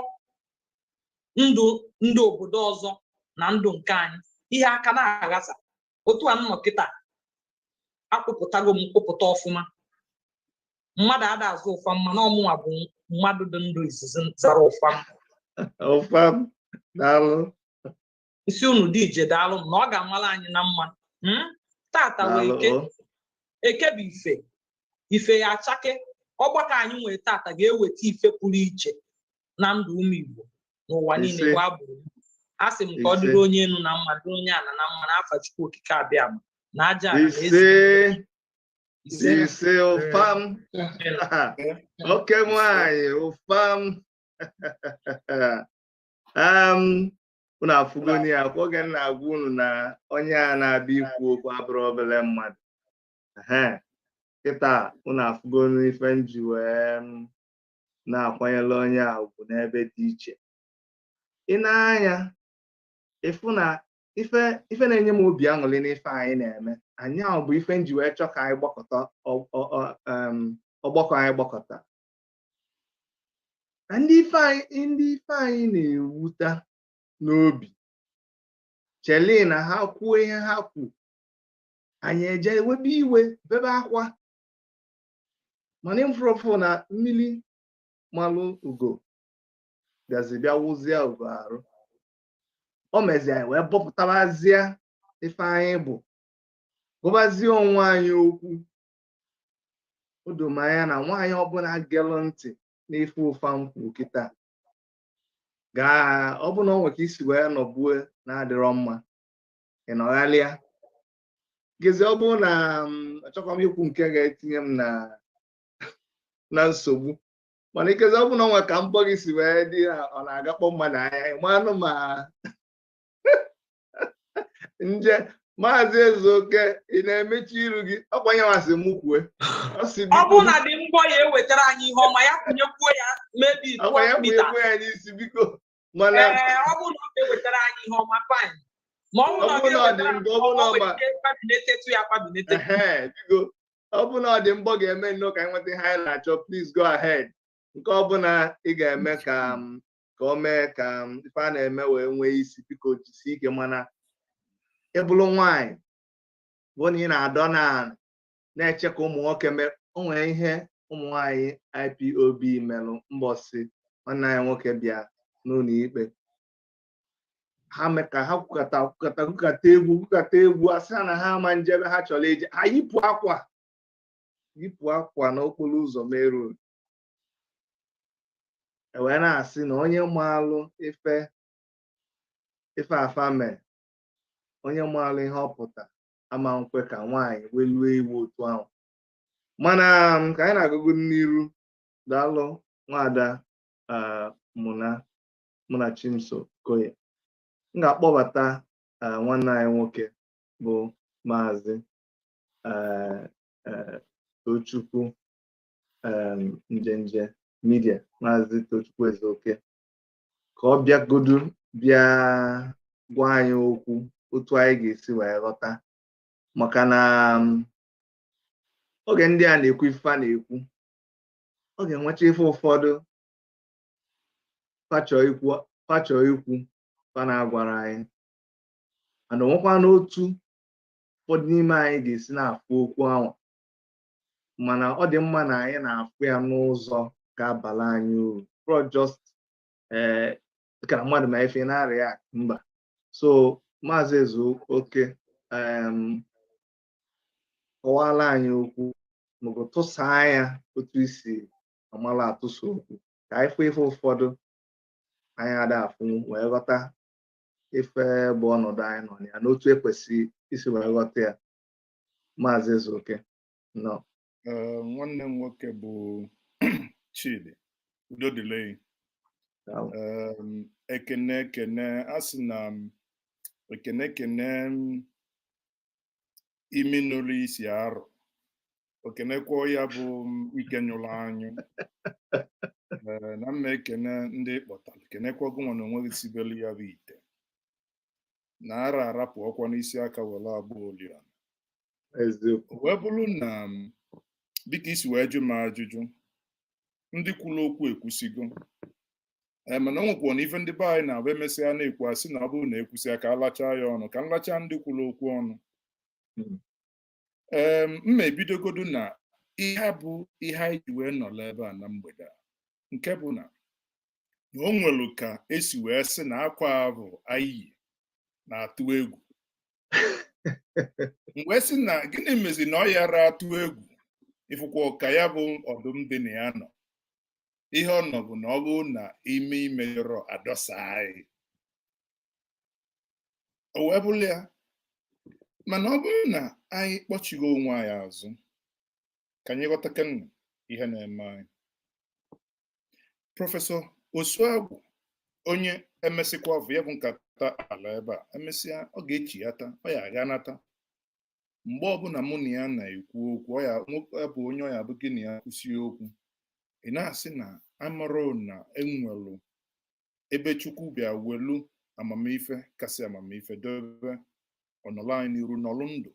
ndụ ndị obodo ọzọ na ndụ nke anyị, ihe aka na-aghasa. Otu a m nọ kịta, akwụpụtago m kwụpụta ọfụma. Mmadụ ada azụ ụfam, mana ọmụnwa bụ mmadụ dị ndụ izizi zara ụfam. Ụfam, daalụ. Isi unu dị ije, daalụ m na ọ ga-amala anyị na mma. Tata wee Daalụ. eke. O. Eke bụ ife, ife ya achake. Ọgbakọ anyị nwere tata ga-eweta ife pụrụ iche na ndụ ụmụ Igbo n'ụwa niile Ise. gbaa gburugburu. A sị m ka ọ Ise. dịrị onye enu na mma, dịrị onye ala na mma, n'afa Chukwu Okike Abịa ma na aja ala na eze. Ise. Ise. Ise, ụfam. Oke nwanyị, ụfam. Unu afụgoni ya kwa oge m na-agwa unu na onye a na-abịa ikwu okwu abụrụ obere mmadụ. Ehe. Kịta unu afụgoni ife m ji wee na-akwanyere onye a ugwu n'ebe dị iche. Ị na-anya ịfụ na ife na-enye m obi aṅụrị n'ife anyị na-eme anyị ahụ bụ ife m ji wee chọọ ka anyị gbakọta ọgbakọ anyị gbakọta na ndị ife anyị na-ewuta n'obi chele na ha kwuo ihe ha kwu, anyị eje webe iwe, bebe akwa, mana ịmfụrụfụ na mmiri malụ ugo bịazi bịa wụzie ugo arụ. O mezi anyị wee bọpụtabazie ife anyị bụ, gụbazie onwe anyị okwu. O doo m anya na nwaanyị ọbụla gelụ ntị n'ife ụfa m kwu kịta gaa, ọ bụ na ọ nwe ka isi wee nọbue na-adịrọ mma, ị nọghalịa gezi. Ọ bụrụ na achọkwa m ikwu nke ga-etinye m na nsogbu, mana ikezi ọ bụ na ọ nwe ka mbọ gị si wee dị na ọ na-agakpọ mmadụ anya, ịmanụ ma nje. Maazị Ezeoke, ị na-emechi iru gị ọkwa nye masị m kwue. Ọ sị Ọ biko. bụrụ na dị mbọ ya ewetara anyị ihe ọma, ya kwụnyekwuo ya maybe Ọkwa ya 12 meters. kwue ya n'isi, biko, mana Ee, ọ bụrụ na ọ ga-ewetara anyị ihe ọma, fine. Ma ọ bụrụ na Ọ ọ bụrụ na ọ dị ga-ewetara mbọ, ọ bụrụ na ọ ọ nwere ma ike kpabinetetụ ya kpabinete. Ehe, biko, ọ bụ na ọ dị mbọ ga-eme nnọọ ka anyị nweta ihe anyị na-achọ, please go ahead. Nke ọbụla ị ga-eme ka o mee ka ife a na-eme wee nwee isi, biko jisie ike. Mana ị bụrụ nwaanyị bụ na ị na-adọ naanị na-eche ka ụmụ nwoke mee, o nwere ihe ụmụ nwaanyị IPOB melụ mbọsị nwanne anyị nwoke bịa n'ụlọ ikpe. Ha mee ka ha kwukata kwukata kwukata egwu kwukata egwu, asị ha na ha ama njebe ha chọrọ ije, ha yipụ akwa, yipụ akwa n'okporo ụzọ Main Road. E wee na-asị na onye maalụ ife afa mee, onye maalụ ihe ọ pụta ama nkwe ka nwaanyị welue iwe otu ahụ. Mana ka anyị na-agụgụ n'iru, daalụ nwada Muna Muna Chimso Koye. M ga-akpọbata nwanne anyị nwoke bụ Maazị Tochukwu Njenje Media, Maazị Tochukwu Ezeoke, ka ọ bịagodu bịa gwa anyị okwu otu anyị ga-esi wee ghọta, maka na oge ndị a na-ekwu ife a na-ekwu, ọ ga-enwecha ife ụfọdụ fachọ ikwu fa na-agwara anyị, mana onwekwa n'otu ụfọdụ n'ime anyị ga-esi na-afụ okwu ahụ. Mana ọ dị mma na anyị na-afụ ya n'ụzọ ga-abala anyị uru, not just ee dịka na mmadụ ma ife na-arịa mba. So Maazị Ezeoke, kọwara anyị okwu maọbụ tụsaa ya otu isi amala atụsa okwu, ka anyị fụ ife ụfọdụ anyị ada afụ wee ghọta ife bụ ọnọdụ anyị nọ na ya n'otu ekwesị isi wee ghọta ya. Maazị Ezeoke, nọ. Ee, nwanne m nwoke bụ Chidi, udo dịrị. Daalụ. Ekene ekene, a sị na m, ekene ekene m, imi nụrụ isi arụ okenekwa ya bụ m ike nyụrụ anyụ. Ee, na mma ekene ndị kpọtara, kenekwa gụnwa na onwe gị sibelu ya bụ ite na ara arapụ ọkwa n'isi aka were agba oriọna. Eziokwu. O wee bụrụ na m, dịka isi wee jụ m ajụjụ, ndị kwuru okwu ekwusigo. Ee, mana o nwekwara na ife ndị be anyị na-abụ emesịa na-ekwu, asị na ọ bụrụ na ekwusịa ka alachaa ya ọnụ, ka nlacha ndị kwuru okwu ọnụ. Mma ebidogodu na ihe bụ ihe anyị ji wee nọrọ ebe a na mgbede a, nke bụ na o nwelu ka esi wee sị na akwa ahụ anyị yi na-atụ egwu. Mgbe sị na gịnị mezi na ọ yara atụ egwu, ifụkwa ka ya bụ ọdụm dị na ya nọ, ihe ọ nọ bụ na ọ bụrụ na ime imejọrọ adọsa anyị, o wee bụrụ ya. Mana ọ bụrụ na anyị kpọchighị onwe anyị azụ ka anyị ghọtakene ihe na-eme anyị. Prọfesọ Osuagwu, onye emesịkwa ọvụ ya bụ nkata ala ebe a, emesịa ọ ga-echighata, ọ ya aghanata. Mgbe ọbụla mụ na ya na-ekwu okwu, ọ ya nwoke bụ onye ọ ya bụ gị na ya kwụsị okwu, ị na-asị na amarụ na enwelu ebe Chukwu bịa welu amamife kasị amamife dobe ọnọlụ anyị n'iru, nọlụ ndụ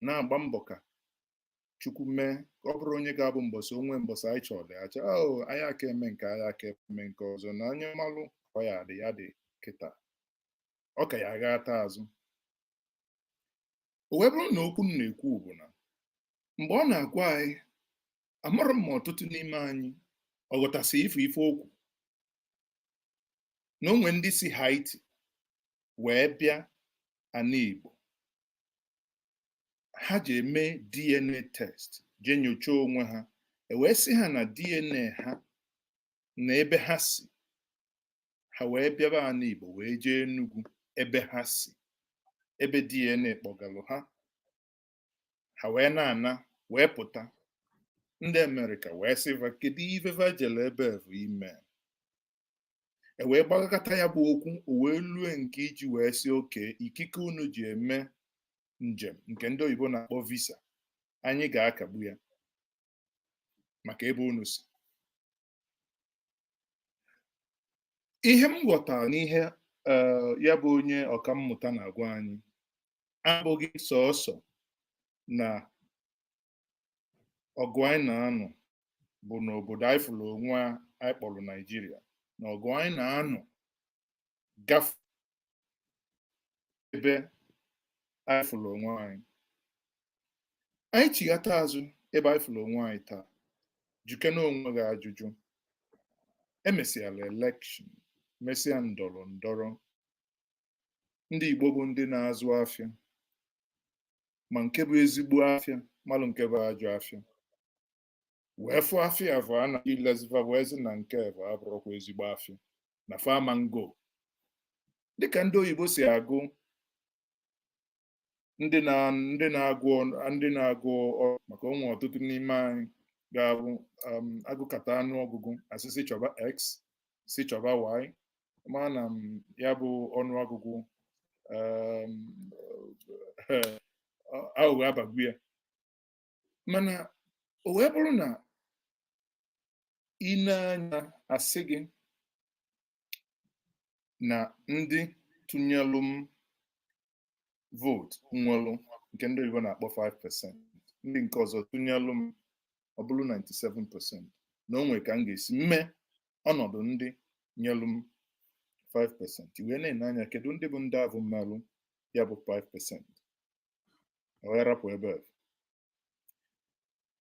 na-agba mbọ ka Chukwu mee ka ọ bụrụ onye ga-abụ mbọsị onwe mbọsị anyị chọrọ ya acha, o anyị aka eme nke anyị aka eme nke ọzọ na onye malụ ka ọ ya dị ya dị kịta, ọ ka ya agha ata azụ. O wee bụrụ na okwu m na-ekwu bụ na mgbe ọ na-agwa anyị, amarọ m ma ọtụtụ n'ime anyị ọ ghọtasị ife ife okwu na onwe ndị si Haiti wee bịa ana Igbo, ha ji eme DNA test, jee nyochaa onwe ha, e wee sị ha na DNA ha na ebe ha si, ha wee bịaba ana Igbo wee jee Enugu ebe ha si, ebe DNA kpọgalụ ha, ha wee na-ana wee pụta. Ndị Amerịka wee sị va, kedu ife va jere ebe bụ ime? E wee gbakọta ya bụ okwu, o wee lue nke iji wee sị oke ikike unu ji eme njem nke ndị oyibo na-akpọ visa, anyị ga-akagbu ya maka ebe unu si. Ihe m ghọtara n'ihe ya bụ onye ọkammụta na-agwa anyị abụghị sọọsọ na ọgụ anyị na-anụ bụ n'obodo anyị fụrụ onwe anyị kpọrọ Naijiria, na ọgụ anyị na-anụ gafe ebe anyị fụrụ onwe anyị. Anyị chighata azụ ebe anyị fụrụ onwe anyị taa, jukene onwe gị ajụjụ. Emesịala elekshọn, mesịa ndọrọ ndọrọ, ndị Igbo bụ ndị na-azụ afịa, ma nke bụ ezigbo afịa malụ nke bụ ajọ afịa, wee fụ afịa avụ a na ileziva wee sị na nke bụ abụrụkwa ezigbo afịa na fama ngo, dịka ndị oyibo si agụ ndị na-agụ ndị na-agụ maka onwe ọtụtụ n'ime anyị ga-abụ agụkata anụ ọgụgụ asị sị chọba x, sị chọba y, ma na ya bụ ọnụ ọgụgụ aghụghọ abagbu ya. Mana o wee bụrụ na ị na-anya asị gị na ndị tụnyelụ m vootu nwelụ nke ndị oyibo na-akpọ 5%, ndị nke ọzọ tụnyelụ m ọ bụrụ 97%, na o nwere ka m ga-esi mme ọnọdụ ndị nyelụ m 5%. Wee na-ene anya kedu ndị bụ ndị avụ mmelụ ya bụ 5%, wee rapụ ebe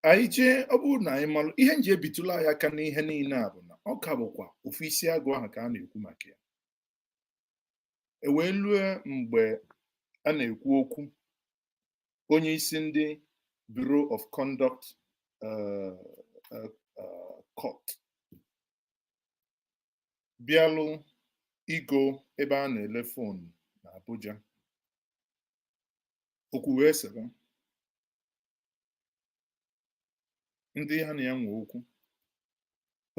anyị jee. Ọ bụrụ na anyị malụ ihe nji ebitụla anyị aka n'ihe niile a bụ na ọ ka bụkwa ofu isi agụ ahụ ka a na-ekwu maka ya. E wee lue mgbe a na-ekwu okwu onye isi ndị Bureau of Conduct Court bịalụ igo ebe a na-ele foonu na Abuja, okwu wee sebe ndị ha na ya nwe okwu.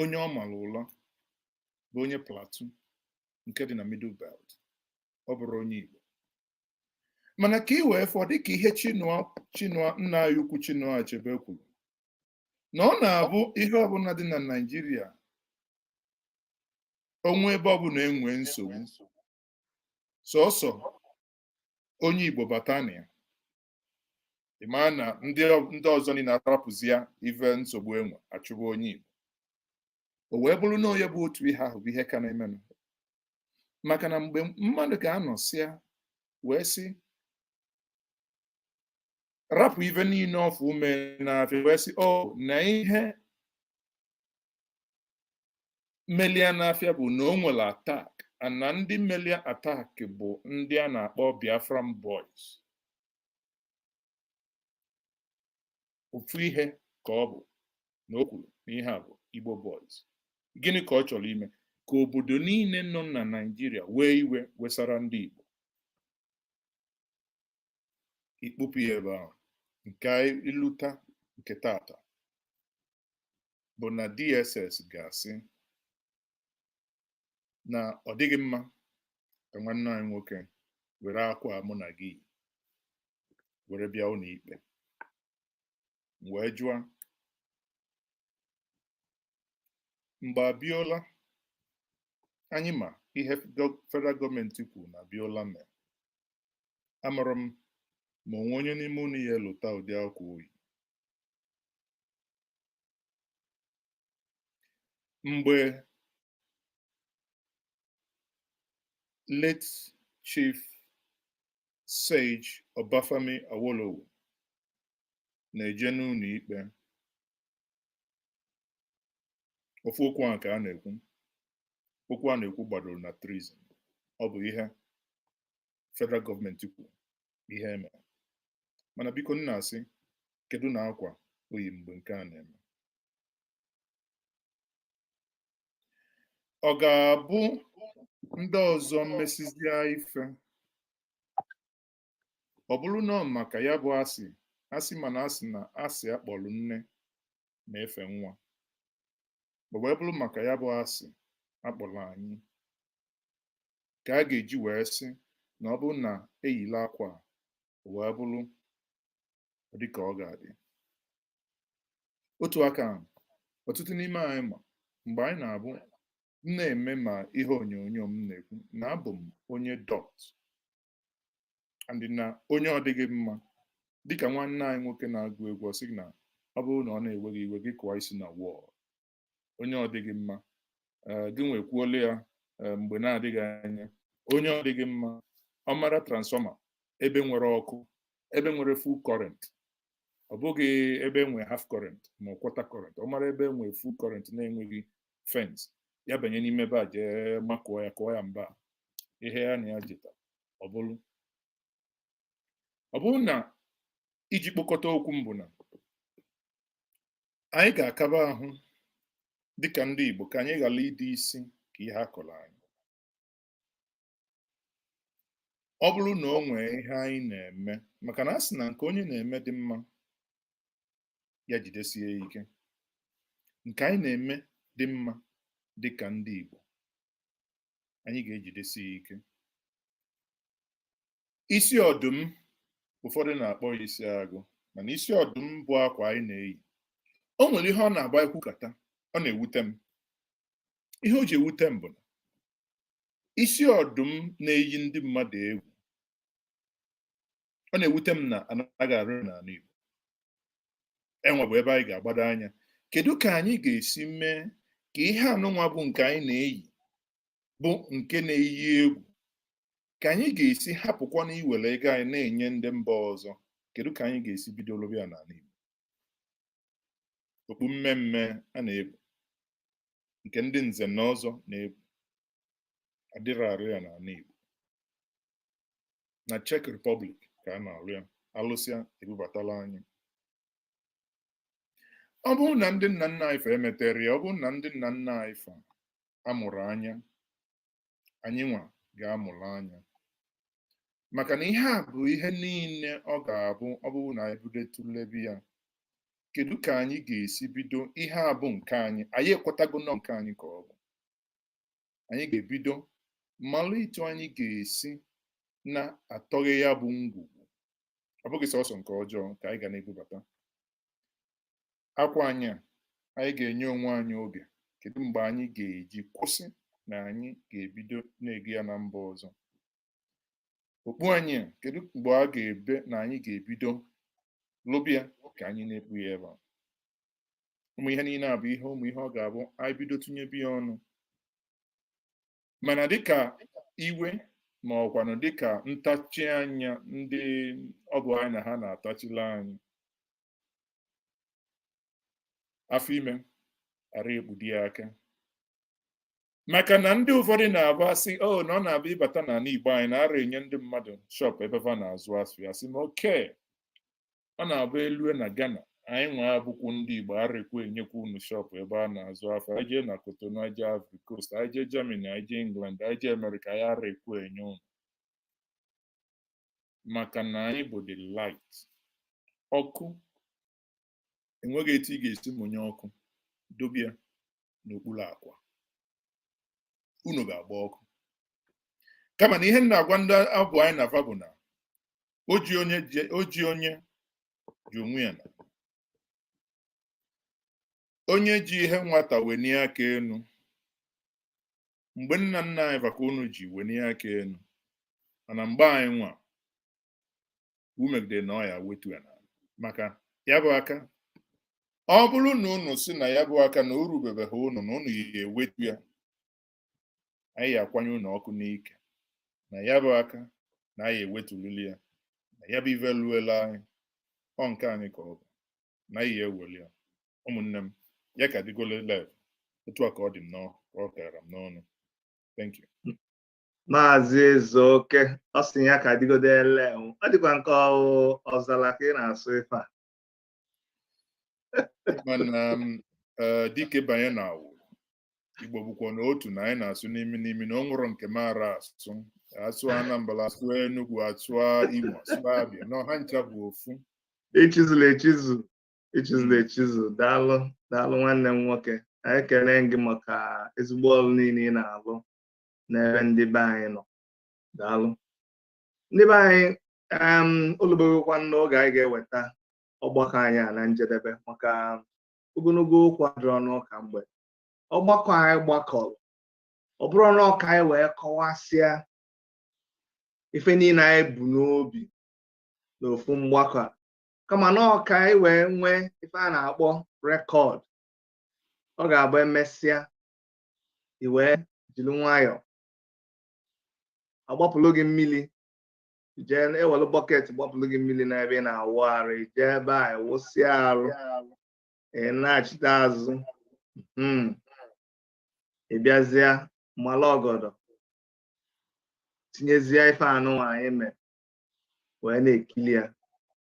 Onye ọ mara ụla bụ onye Plateau nke dị na Middle Belt, ọ bụrụ onye Igbo. Mana ka ị wee fọ dịka ihe Chinua nna anyị ukwu Chinua Achebe kwuru, na ọ na-abụ ihe ọbụla dị na Naịjirịa onwe ebe ọbụla enwe nsogbu, sọsọ onye Igbo bata na ya, ị maa na ndị ọzọ niile arapụzi ya ife nsogbu enwe achụba onye Igbo. O wee bụrụ na onye bụ otu ihe ahụ bụ ihe ka na-emenụ, maka na mgbe mmadụ ga-anọsịa wee sị Rapụ ife niile ọfụ ume na-afịa wee sị o na ihe melia n'afịa bụ na o nwere attack, and na ndị melia attack bụ ndị a na-akpọ Biafran Boys. Ofu ihe ka ọ bụ na o kwuru na ihe a bụ Igbo Boys. Gịnị ka ọ chọrọ ime? Ka obodo niile nọ na Naịjirịa wee iwe wesara ndị Igbo. Ikpupụ ya ebe ahụ nke iluta nke tata bụ na DSS ga-asị na ọ dịghị mma ka nwanne anyị nwoke were akwa mụ na gị were bịa ụlọ ikpe. Wee jụọ mgbe Abiola, anyị ma ihe federal gọọmenti kwuru na Abiola mere. Amụrụ m ma onwe onye n'ime unu ya elota ụdị akwa oyi mgbe late Chief Sage Obafemi Awolowo na-eje n'ụlọ ikpe. Ofu okwu ahụ ka a na-ekwu, okwu a na-ekwu gbadoro na treason. Ọ bụ ihe federal gọọmenti kwuru ihe eme. Mana biko nna asị, kedu na akwa oyi mgbe nke a na-eme? Ọ ga-abụ ndị ọzọ mmesizie ife ọ bụrụ na ọ maka ya bụ asị asị, mana asị na asị akpọrọ nne na-efe nwa, ọ wee bụrụ maka ya bụ asị akpọrọ anyị ka a ga-eji wee sị na ọ bụrụ na eyila akwa a wee bụrụ dịka ọ ga-adị. Otu aka ahụ, ọtụtụ n'ime anyị ma mgbe anyị na-abụ m na-eme ma ihe onyonyo m na-ekwu na abụ m onye dot and na onye ọ dịghị mma, dịka nwanne anyị nwoke na-agụ egwu, ọ sị na ọ bụrụ na ọ na-ewe gị iwe, gị kụọ isi na wall. Onye ọ dịghị mma, gị nwekwuola ya mgbe na-adịghị anya. Onye ọ dịghị mma, ọ mara transformer ebe nwere ọkụ, ebe nwere full current, ọ bụghị ebe nwee half current ma ọ quarter current, ọ mara ebe nwee full current na-enweghị fence, ya banye n'ime ebe a jee makụọ ya, kụọ ya mba ihe ya na ya jeta. Ọ bụrụ na iji kpokọta okwu m bụ na anyị ga-akaba ahụ dịka ndị Igbo ka anyị ghara ịdị isi ka ihe a kọrọ anyị. Ọ bụrụ na o nwee ihe anyị na-eme, maka na a sị na nke onye na-eme dị mma ya jidesie ya ike. Nke anyị na-eme dị mma dịka ndị Igbo, anyị ga-ejidesi ya ike. Isi ọdụm, ụfọdụ na-akpọ ya isi agụ, mana isi ọdụm bụ akwa anyị na-eyi. O nwere ihe ọ na-agba ekwukata, ọ na-ewute m. Ihe o ji ewute m bụ na isi ọdụm na-eyi ndị mmadụ egwu. Ọ na-ewute m na anaghị arụ n'ala Igbo. Enwe bụ ebe anyị ga-agbado anya. Kedu ka anyị ga-esi mee ka ihe anụnwa bụ nke anyị na-eyi bụ nke na-eyi egwu, ka anyị ga-esi hapụkwa na iwere ego anyị na-enye ndị mba ọzọ? Kedu ka anyị ga-esi bido lụba ya n'ala Igbo? Okpu mmemme a na-ebu nke ndị nze na ọzọ na-ebu adịrọ arụ ya n'ala Igbo. Na Czech Republic ka a na-arụ ya, alụsịa ebubatala anyị. Ọ bụrụ na ndị nna nna anyị fa emetere ya, ọ bụrụ na ndị nna nna anyị fa amụrụ anya, anyị nwa ga-amụrụ anya, maka na ihe a bụ ihe niile ọ ga-abụ. Ọ bụrụ na anyị bido tụlebe ya, kedu ka anyị ga-esi bido ihe a bụ nke anyị? Anyị ekwetago nọ nke anyị ka ọ bụ. Anyị ga-ebido malụ etu anyị ga-esi na-atọghe ya bụ ngwugwu. Ọ bụghị sọsọ nke ọjọọ ka anyị ga na-ebubata. Akwa anyị a, anyị ga-enye onwe anyị oge. Kedu mgbe anyị ga-eji kwụsị na anyị ga-ebido na-ego ya na mba ọzọ? Okpu anyị a, kedu mgbe a ga-ebe na anyị ga-ebido lụbịa ka anyị na-ekpu ya ebe a? Ụmụ ihe niile a bụ ihe ụmụ ihe ọ ga-abụ anyị bido tụnyebe ya ọnụ. Mana dịka iwe Ma ọkwanụ dịka ntachi anya ndị ọ bụ anyị na ha na-atachila anyị afọ ime ara ekpudi ya aka, maka na ndị ụfọdụ na-abụ asị o na ọ na-abụ ịbata n'ala Igbo anyị na-ara enye ndị mmadụ shop ebe fa na-azụ asụ ya, sị m oke ọ na-abụ elue na Ghana, anyị nwa abụkwu ndị Igbo arekwu enyekwu unu shop ebe a na-azụ afọ. Anyị jee na Cotonou, anyị jee Ivory Coast, anyị jee Germany, anyị jee England, anyị jee America, anyị arekwu enye unu, maka na anyị bụ the light. Ọkụ enweghị etu ị ga-esi mụnye ọkụ dobe ya n'okpuru akwa, unu ga-agba ọkụ. Kama na ihe m na-agwa ndị abụ anyị na fa bụ na o ji onye o ji onye ji onwe ya, na onye ji ihe nwata wenie aka enu mgbe nna nna anyị maka unu ji wenie aka enu, mana mgbe anyị nwa umegide na ọ ya wetu ya n'ala, maka ya bụ aka, ọ bụrụ na unu si na ya bụ aka na o rubebeghị unu na unu ya ewetu ya, anyị ya akwanye unu ọkụ n'ike na ya bụ aka na anyị ewetulili ya, na ya bụ ife luela anyị, ọ nke anyị ka ọ bụ na anyị ya eweli ya. Ụmụnne m, ya ka dịgolo live otu a ka ọ dị m n'ọ ka ọ kara m n'ọnụ. Thank you. Maazị Ezeoke, ọ sị ya ka dịgodo ele. Ọ dịkwa nke ọzala ka ị na-asụ ife a. Mana dike banye na awụ Igbo bụkwa na otu na anyị na-asụ n'imi n'imi na o nwere nke mara asụ asụ Anambra, asụ Enugu, asụ Imo, asụ Abịa, na ọha ncha bụ ofu. Echizula echizu, echizula echizu. Daalụ, daalụ, nwanne m nwoke. Anyị ekele gị maka ezigbo ọrụ niile ị na-alụ n'ebe ndị be anyị nọ. Daalụ, ndị be anyị. Olubegokwa n'oge anyị ga-eweta ọgbakọ anyị a na njedebe, maka ogologo okwu adịrọ n'ụka mgbe ọgbakọ anyị gbakọrọ. Ọ bụrụ na ọka anyị wee kọwasịa ife niile anyị bu n'obi n'ofu mgbakọ a, kama na ọka anyị wee nwee ife a na-akpọ record. Ọ ga-abụ emesịa, i wee jiri nwayọọ agbapụlụ gị mmiri, jee ewelu bucket gbapụlụ gị mmiri n'ebe ị na-awụ arụ, jee ebe a wụsịa arụ, ị na-achite azụ, ị bịazịa mala ọgọdọ tinyezie ife anụnwa anyị mere wee na-ekili ya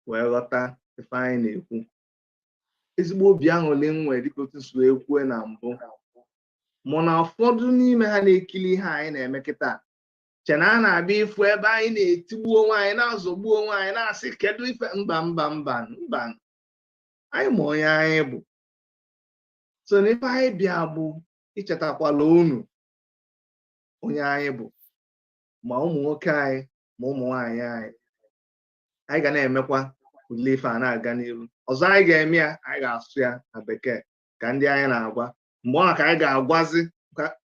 wee ghọta ife anyị na-ekwu. Ezigbo obi aṅụrị m nwere, dịka otu si wee kwue na mbụ, mụ na ụfọdụ n'ime ha na-ekili ihe anyị na-eme kịta che na a na-abịa ịfụ ebe anyị na-etigbu onwe anyị, na-azọgbu onwe anyị, na-asị kedu ife. Mba, mba, mba, mba, anyị ma onye anyị bụ. So na ife anyị bịa bụ ichetakwala unu onye anyị bụ, ma ụmụ nwoke anyị ma ụmụ nwaanyị anyị. Anyị ga na-emekwa ule ife a na-aga n'iru. Ọzọ anyị ga-eme ya, anyị ga-asụ ya na Bekee ka ndị anyị na-agwa mgbe ọ ka anyị ga-agwazi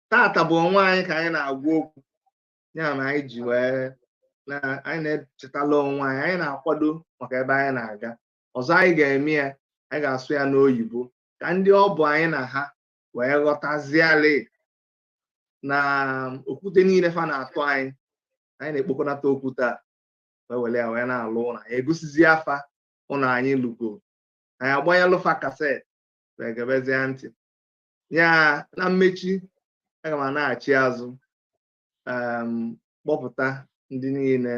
tata bụ onwe anyị ka anyị na-agwa okwu ya na anyị ji wee na anyị na-echetala onwe anyị. Anyị na-akwado maka ebe anyị na-aga. Ọzọ anyị ga-eme ya, anyị ga-asụ ya n'oyibo ka ndị ọ bụ anyị na ha wee ghọtazialị na okwute niile fa na-atụ anyị. Anyị na-ekpokọnata okwute a wee were ya wee na-alụ ụlọ anyị, egosizi afa ụlọ anyị lugo. Anyị agbanyelụ fa cassette wee gebezie ntị ya. Na mmechi, aga m anaghachi azụ, kpọpụta ndị niile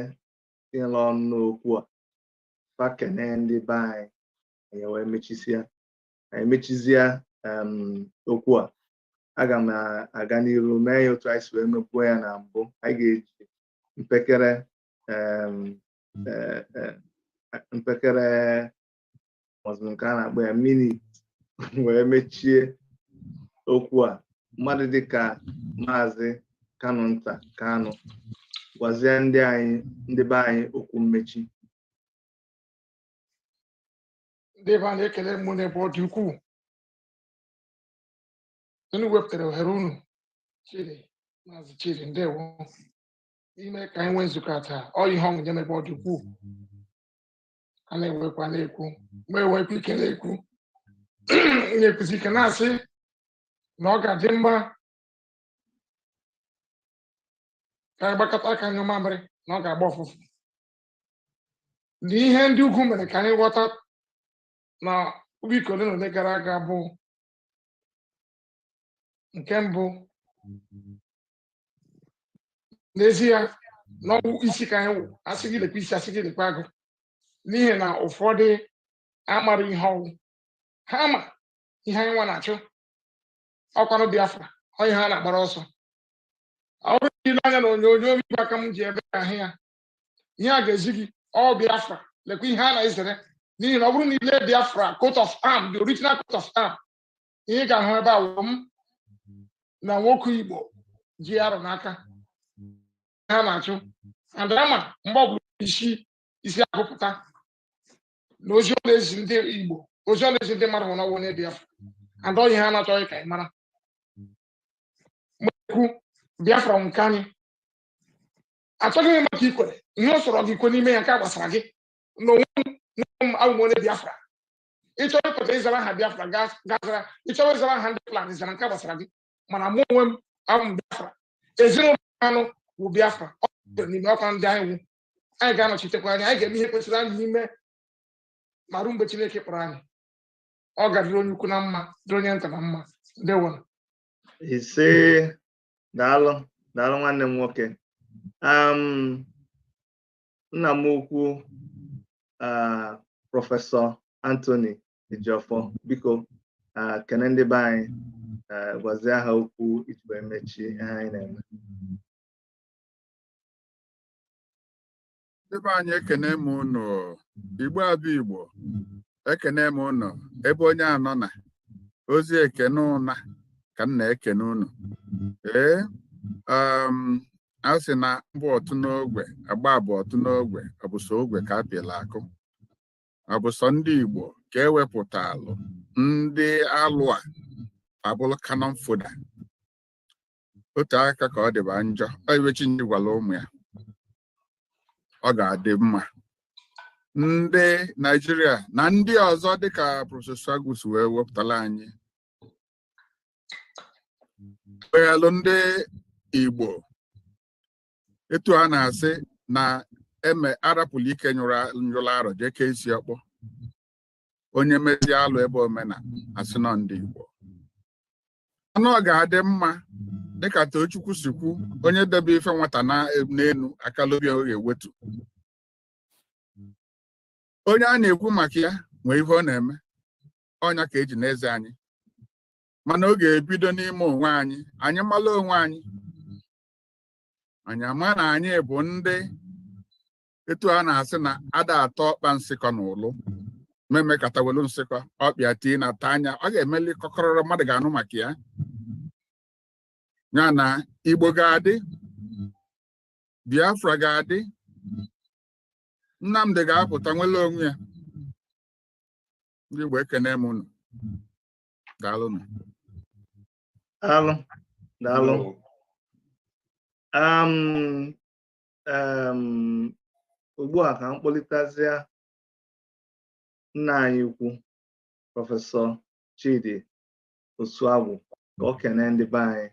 tinyere ọnụ n'okwu a, fa kene ndị be anyị, anyị wee mechisịa, anyị mechizie okwu a. Aga m aga n'iru mee ya otu anyị si wee mepuo ya na mbụ. Anyị ga-eji mpekere mpekere maọbụ nke a na-akpọ ya minute wee mechie okwu a. Mmadụ dịka Maazị Kanụ Nta Kanụ, gwazie ndị anyị, ndị be anyị, okwu mmechi. Ndị ebe a na-ekele m n'ebe ọ dị ukwuu. Unu wepụtara ohere unu. Chidi, Maazị Chidi, ndewo ime ka anyị nwee nzukọ a taa. Ọ ihe ọṅụ nye m ebe ọ dị ukwuu. A na-enwekwa na-ekwu ma enwekwa ike na-ekwu na-ekwuzi ike na-asị na ọ ga-adị mma. Ka anyị gbakọta aka nyụọ mamịrị na ọ ga-agba ọfụfụ. Na ihe ndị ugwu mere ka anyị ghọta na wiki ole na ole gara aga bụ nke mbụ, n'ezie na ọwụ isi ka anyị wụ, asị gị lekwa isi, asị gị lekwa agụ, n'ihi na ụfọdụ amara ihe ọwụ ha ma ihe anyị nwa na-achụ ọkwanụ Biafra, ọ ihe ha na-agbara ọsọ. Ọ bụrụ na ile anya na onyonyo igwe aka m ji ebe ahụ ya, ihe a ga-ezi gị ọ Biafra, lekwa ihe a na-ezere, n'ihi na ọ bụrụ na ile Biafra coat of arm, the original coat of arm, ihe ị ga-ahụ ebe a wụ m na nwoke Igbo ji arọ n'aka ha na-achụ. And ama mgbe ọbụla isi isi agụpụta na ozi ọ na-ezi ndị Igbo, ozi ọ na-ezi ndị mmadụ bụ na ọ bụ onye Biafra, and ọ ihe ha na-achọghị ka anyị mara. Ekwu Biafra nke anyị achọghị m maka ikwere ihe ọ sọrọ gị kwe n'ime ya, nke a gbasara gị na onwe m. Abụ m onye Biafra. Ịchọrọ ịpụta ịzara aha Biafra, gaa zara. Ịchọrọ ịzara aha ndị Fulani, zara, nke a gbasara gị. Mana mụ onwe m, abụ m Biafra. Ezinụlọ anụ bụ Biafra. Ọ dị n'ime ọkwa ndị anyị wụ. Anyị ga-anọchitekwa anyị, anyị ga-eme ihe kwesịrị anyị n'ime ma ruo mgbe Chineke kpọrọ anyị. Ọ ga-adịrị onye ukwu na mma, dịrị onye nta na mma. Ndewo. Ise, daalụ, daalụ nwanne m nwoke. Nna m ukwu, Professor Anthony Ejiofor, biko, kene ndị be anyị, gwazie ha okwu iji wee mechie ihe anyị na-eme. Ndị be anyị, ekene m unu. Igbo abụ Igbo, ekene m unu ebe onye anọ na ozi ekene ụna ka m na-ekene unu. Ee, a sị na mbụ ọtụ n'ogwe agba bụ ọtụ n'ogwe, ọ bụ sọ ogwe ka apịla akụ, ọ bụ sọ ndị Igbo ka ewepụtalụ ndị alụ a abụrụ cannon fodder. Otu aka ka ọ dịba njọ. Ọ iwe Chineke gwara ụmụ ya, ọ ga-adị mma. Ndị Naijiria na ndị ọzọ dịka Professor Agus wee wepụtara anyị kpeghalụ ndị Igbo etu a na-asị na eme arapụla ike nyụrụ arọ jee kee isi ọkpọ. Onye mezie alụ ebe omena asị nọ ndị Igbo anụ. Ọ ga-adị mma dịka Tochukwu si kwu, onye debe ife nwata n'elu akalobi ọ ga-ewetu. Onye a na-ekwu maka ya nwee ihe ọ na-eme ọnya ka eji n'eze anyị, mana ọ ga-ebido n'ime onwe anyị. Anyị mara onwe anyị, anyị ama na anyị bụ ndị etu a na-asị na ada atọ ọkpa nsịkọ na ụlụ memekata welu nsịkọ ọkpịa tii na ata anya, ọ ga-emeli kọkọrọrọ mmadụ ga-anụ maka ya. Ya na Igbo ga-adị, Biafra ga-adị, Nnamdi ga-apụta nwere onwe ya. Ndị Igbo, ekene m unu, daalụnụ. Daalụ, daalụ. um, um, ugbu a ka m kpọlitezie nna anyị ukwu, Professor Chidi Osuagwu, ka ọ kene ndị be anyị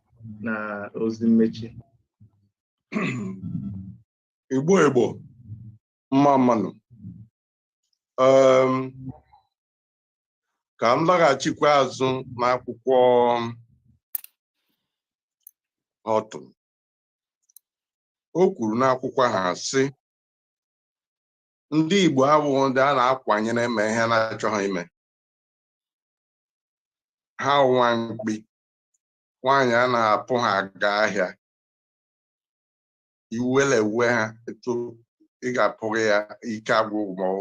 na ozi mmechi. Igbo, Igbo mma mmanụ. Ka m laghachikwa azụ n'akwụkwọ Houghton. O kwuru n'akwụkwọ ha sị, ndị Igbo abụghị ndị a na-akwanyere ma ihe na-achọghị ime ha nwa mkpi nwaanyị a na-apụ ha aga ahịa iwelewe ha etu ị ga-apụghị ya ike agwụ ma ọ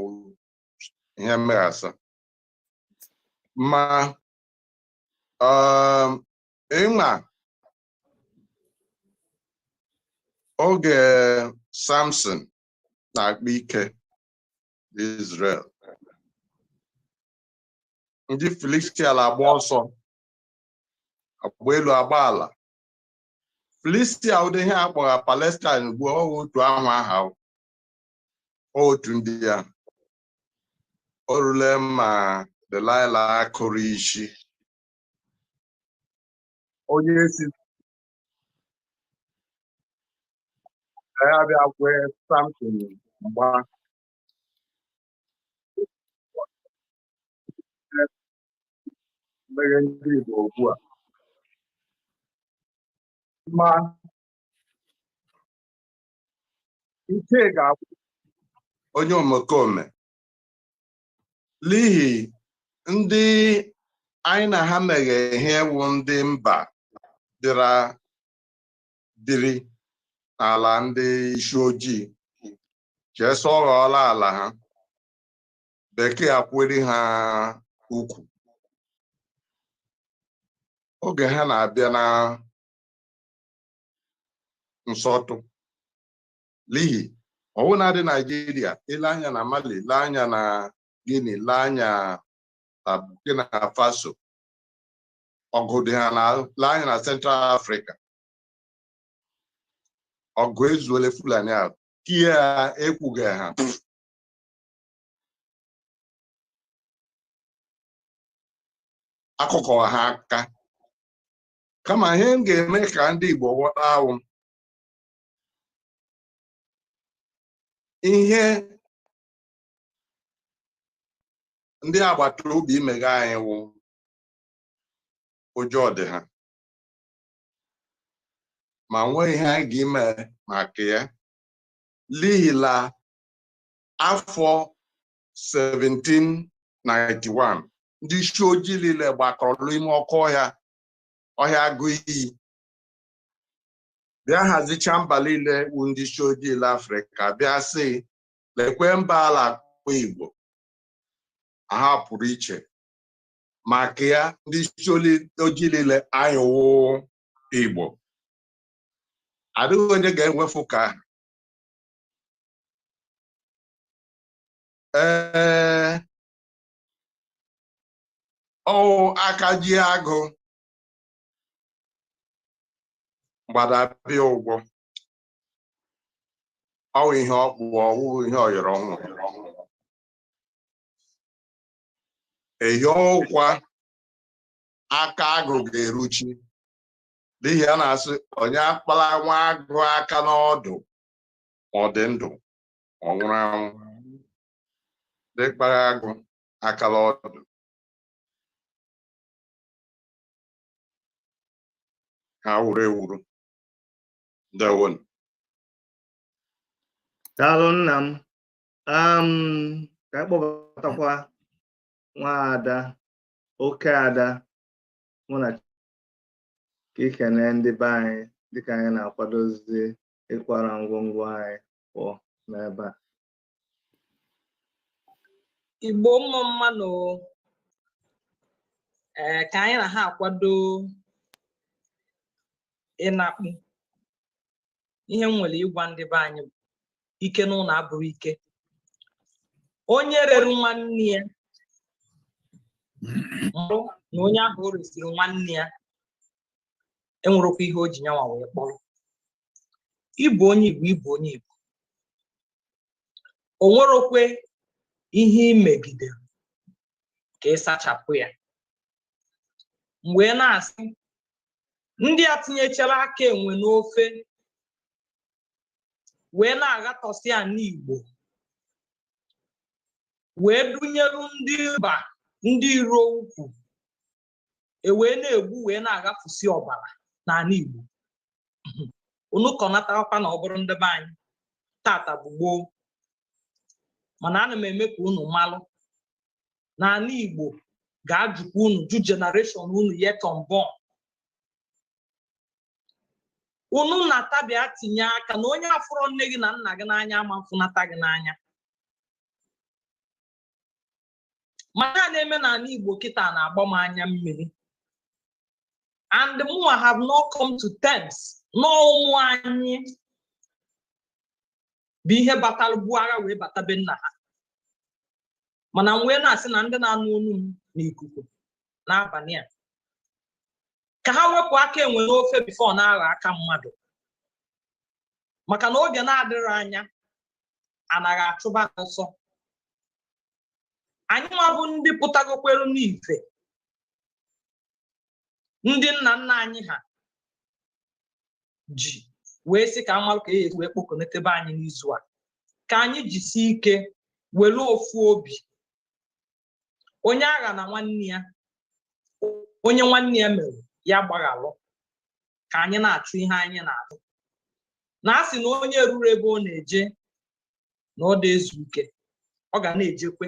ihe mmeghasa ma ịma oge Samson na-akpa ike Israel, ndị Filistia agba ọsọ, agba elu, agba ala. Filistia ụdị ihe a kpọrọ Palestine ugbu a, otu ahụ aha otu ndị ya o rule ma Delilah kụrụ isi onye si Ya bịa kwee Samson mgba. Mmeghe ndị Igbo ugbu a ma ike ga-agwụ onye omekome n'ihi ndị anyị na ha meghe ihe wụ ndị mba bịara biri n'ala ndị isi ojii chesọ ọ ghọọla ala ha, bekee akwere ha ukwu oge ha na-abịa na nsọtụ, n'ihi ọwụna dị Naijiria, ile anya na Mali, ile anya na Guinea, ile anya na Burkina Faso, ọgụ dị ha na, ile anya na Central Africa, ọgụ ezuole. Fulani a tie ha ekwughị ha. Akụkọ ha aka kama ihe m ga-eme ka ndị Igbo ghọta awụ ihe ndị agbata obi imega anyị wụ ụjọ dị ha ma nwee ihe anyị ga-eme maka ya, n'ihi na afọ 1791 ndị isi ojii niile gbakọrọ n'ime ọkụ ọhịa, ọhịa agụ iyi, bịa hazicha mba niile wu ndị isi ojii la Afrịka, bịa sị lekwe mba ala akpọ Igbo ha pụrụ iche maka ya. Ndị isi ojii niile anyị wụ Igbo, adịghị onye ga-enwefu ka ee ọwụ aka ji agụ mgbada bịa ụgwọ, ọwụ ihe ọkpụ, ọwụ ihe ọyọrọ ọhụrụ ehi ụkwa aka agụ ga-eruchi, n'ihi a na-asị onye akpala nwa agụ aka n'ọdụ, ọ dị ndụ ọ nwụrụ anwụ, dịkpara agụ aka n'ọdụ ha wuru ewuru. Ndewonu. Daalụ nna m. Ka anyị kpọbatakwa nwaada oke ada mụ na ka ikene ndị be anyị dịka anyị na-akwadozi ịkwara ngwongwo anyị pụọ n'ebe a. Igbo mma mmanụ. Ee, ka anyị na ha akwado ịnakpu, ihe m nwere ịgwa ndị be anyị bụ ike n'ụlọ abụrụ ike. Onye rere nwanne ya mụrụ na onye ahụ o resiri nwanne ya enwerekwa ihe o ji nyanwa wee kpọrọ. Ịbụ onye Igbo, ịbụ onye Igbo, o nwerokwe ihe ị megidere ka ị sachapụ ya. M wee na-asị ndị a tinyechara aka enwe n'ofe wee na-aghatọsị ana Igbo, wee dunyeru ndị mba ndị iro ukwu, e wee na-egbu wee na-aghafusi ọbara n'ala Igbo. Unu kọnatakwa na ọ bụrụ ndị be anyị tata bụ gboo, mana ana m eme ka unu malụ na ala Igbo ga-ajụkwa unu ju generation unu yet unborn. Unu na-atabịa tinye aka na onye afụrọ nne gị na nna gị n'anya ama mfụnata gị n'anya. Mana a na-eme n'ala Igbo kịta na-agba m anya mmiri, and mụnwa have not come to terms n'ụmụ anyị bụ ihe batara bu agha wee bata be nna ha. Mana m wee na-asị na ndị na-anụ olu m n'ikuku n'abalị a ka ha wepụ aka enwe n'ofe before na-aghọ aka mmadụ, maka na oge na-adịrị anya anaghị achụba ha ọsọ. Anyị nwa bụ ndị pụtagokweru n'ife ndị nna nna anyị ha ji Wee sị ka amalụ ka e esi wee kpokọnetebe anyị n'izu a, ka anyị jisie ike were ofu obi, onye agha na nwanne ya, onye nwanne ya mere ya gbaghalụ, ka anyị na-achụ ihe anyị na-achụ, na a sị na onye ruru ebe ọ na-eje na ọ dị ezu ike, ọ ga na-ejekwe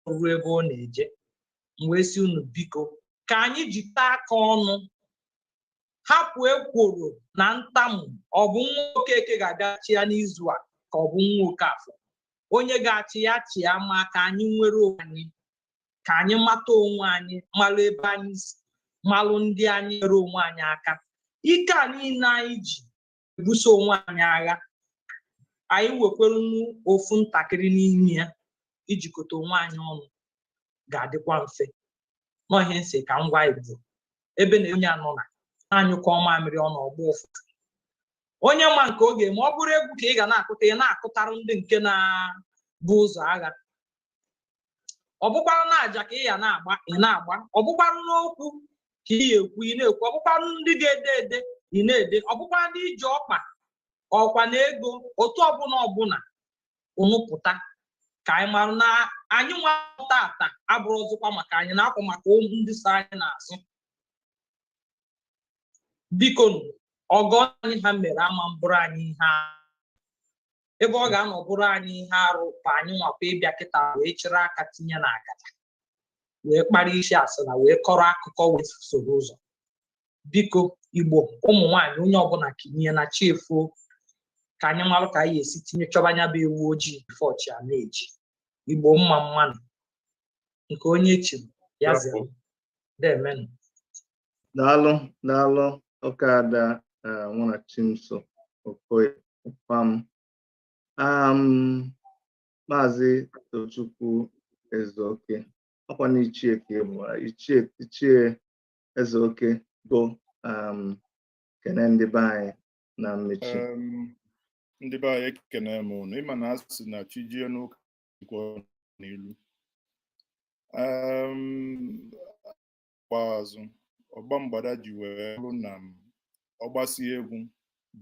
ruo ebe ọ na-eje. M wee sị unu, biko, ka anyị jite aka ọnụ, hapụ ekworo na ntamu. Ọ bụ nwa Okeke ga-abịa chịa n'izu a, ka ọ bụ nwa Okafọ, onye ga-achị ya chịa, ma ka anyị nwere onwe anyị, ka anyị mata onwe anyị, malụ ebe anyị si, malụ ndị anyị nwere onwe anyị aka. Ike a niile anyị ji ebuso onwe anyị agha, anyị wekwere ofu ntakịrị n'ime ya ijikọta onwe anyị ọnụ, ga-adịkwa mfe. N'ọhịa nsị ka ngwa Igbo ebe na onye anọ na anyụkọ mamịrị ọnụ ọgba ụfụfụ. Onye ma nke oge ma ọ bụrụ egwu ka ị ga na-akụta, ị na-akụtarụ ndị nke na-bụ ụzọ agha. Ọ bụkwarụ na aja ka ị ya na-agba, ị na-agba. Ọ bụkwarụ n'okwu ka ị ya ekwu, ị na-ekwu. Ọ bụkwarụ ndị ga-ede ede, ị na-ede. Ọ bụkwa ndị iji ọkpa ọkwa na ego, otu ọbụla ọbụla unu pụta, ka anyị marụ na anyị nwa tata abụrụ ọzọkwa maka anyị na-akwa maka ụmụ ndị so anyị n'azụ. Biko nụ, ọgọ anyị ha mere ama mbụrụ anyị ihe arụ. Ebe ọ ga-anọ bụrụ anyị ihe arụ bụ anyị nwakwa ịbịa kịta wee chịrị aka tinye na agada, wee kpara isi asịna, wee kọrọ akụkọ, wee soro ụzọ. Biko, Igbo, ụmụ nwaanyị, onye ọbụla kinye na chi efuo, ka anyị marụ ka anyị esi tinye chọba anya bụ ewu ojii before chi a na-eji. Igbo, mma mmanụ. Nke onye chiri ya zere. Demenụ. Daalụ, daalụ, ọkaada Nwachimso Okoye Pam. Maazị Tochukwu Ezeoke, ọkwa na ichie ka ị bụ, ichie, Ichie Ezeoke bụ kene ndị be anyị na mmechi. Ndị be anyị, ekene m unu. Ịma na a sị na chi jie n'ụka jikwa n'ilu. Ikpeazụ ọgba mgbada ji wee bụrụ na m ọ gbasie egwu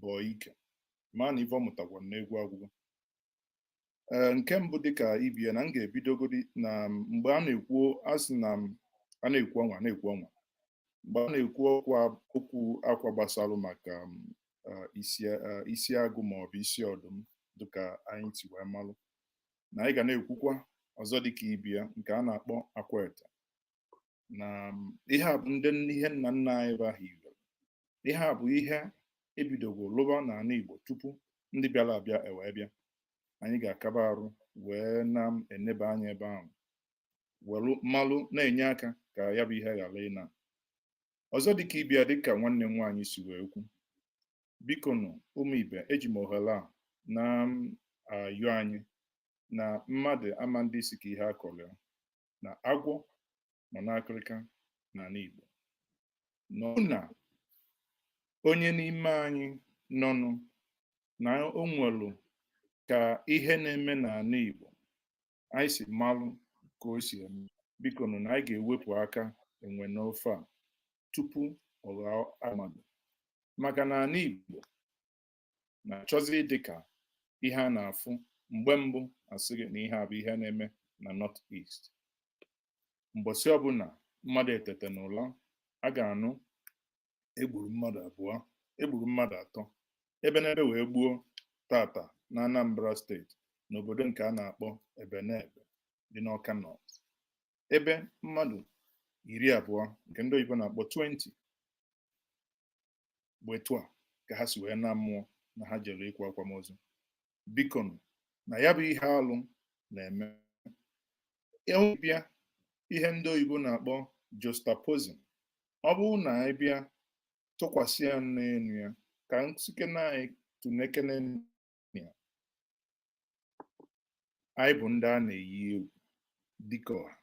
bọọ ike, ma na ife ọ mụtakwa n'egwu agwụgwọ. Ee, nke mbụ, dịka ibie na m ga-ebidogodi na mgbe a na-ekwu, a sị na a na-ekwu ọnwa na-ekwu ọnwa, mgbe a na-ekwu okwu akwa gbasalụ maka isi agụ maọbụ isi ọdụm, dịka anyị si wee malụ na anyị ga na-ekwukwa ọzọ, dịka ibia nke a na-akpọ akwa ete na ihe a bụ ndị ihe nna nna anyị ba hiwere. Ihe a bụ ihe ebidogo lụba n'ala Igbo tupu ndị bịara abịa ewee bịa. Anyị ga-akaba arụ wee na-eneba anya ebe ahụ, welu mmalụ na-enye aka ka ya bụ ihe ghara ịna ọzọ. Dịka ịbịa, dịka nwanne m nwaanyị si wee kwu, biko nụ, ụmụ ibe, eji m ohere a na ayọ anyị na mmadụ ama ndị si ka ihe akọrọ ya na agwọ nọ n'akịrịka n'ala Igbo nọ, na onye n'ime anyị nọnụ na o nwelu ka ihe na-eme n'ala Igbo anyị si malụ ka o si eme. Biko nụ, na anyị ga-ewepụ aka enwe n'ofe a tupu ọ ghọọ mmadụ, maka na ala Igbo na-achọzi ịdị ka ihe a na-afụ mgbe mbụ, asị gị na ihe a bụ ihe na-eme na North East. Mbọsị ọbụla mmadụ etete n'ụla, a ga-anụ egburu mmadụ abụọ, egburu mmadụ atọ, ebe n'ebe wee gbuo tata na Anambra Steeti, n'obodo nke a na-akpọ Ebenebe dị n'Ọka North, ebe mmadụ 20, nke ndị oyibo na-akpọ 20, bụ etu a ka ha si wee na mmụọ na ha jere ịkwa akwamozu. Biko, na ya bụ ihe alụ na-eme bịa, ihe ndị oyibo na-akpọ juxtaposing, ọ bụrụ na anyị bịa tụkwasị ya n'elu ya, ka nsike na anyị tụnekene ya, anyị bụ ndị a na-eyi egwu dịka ọha.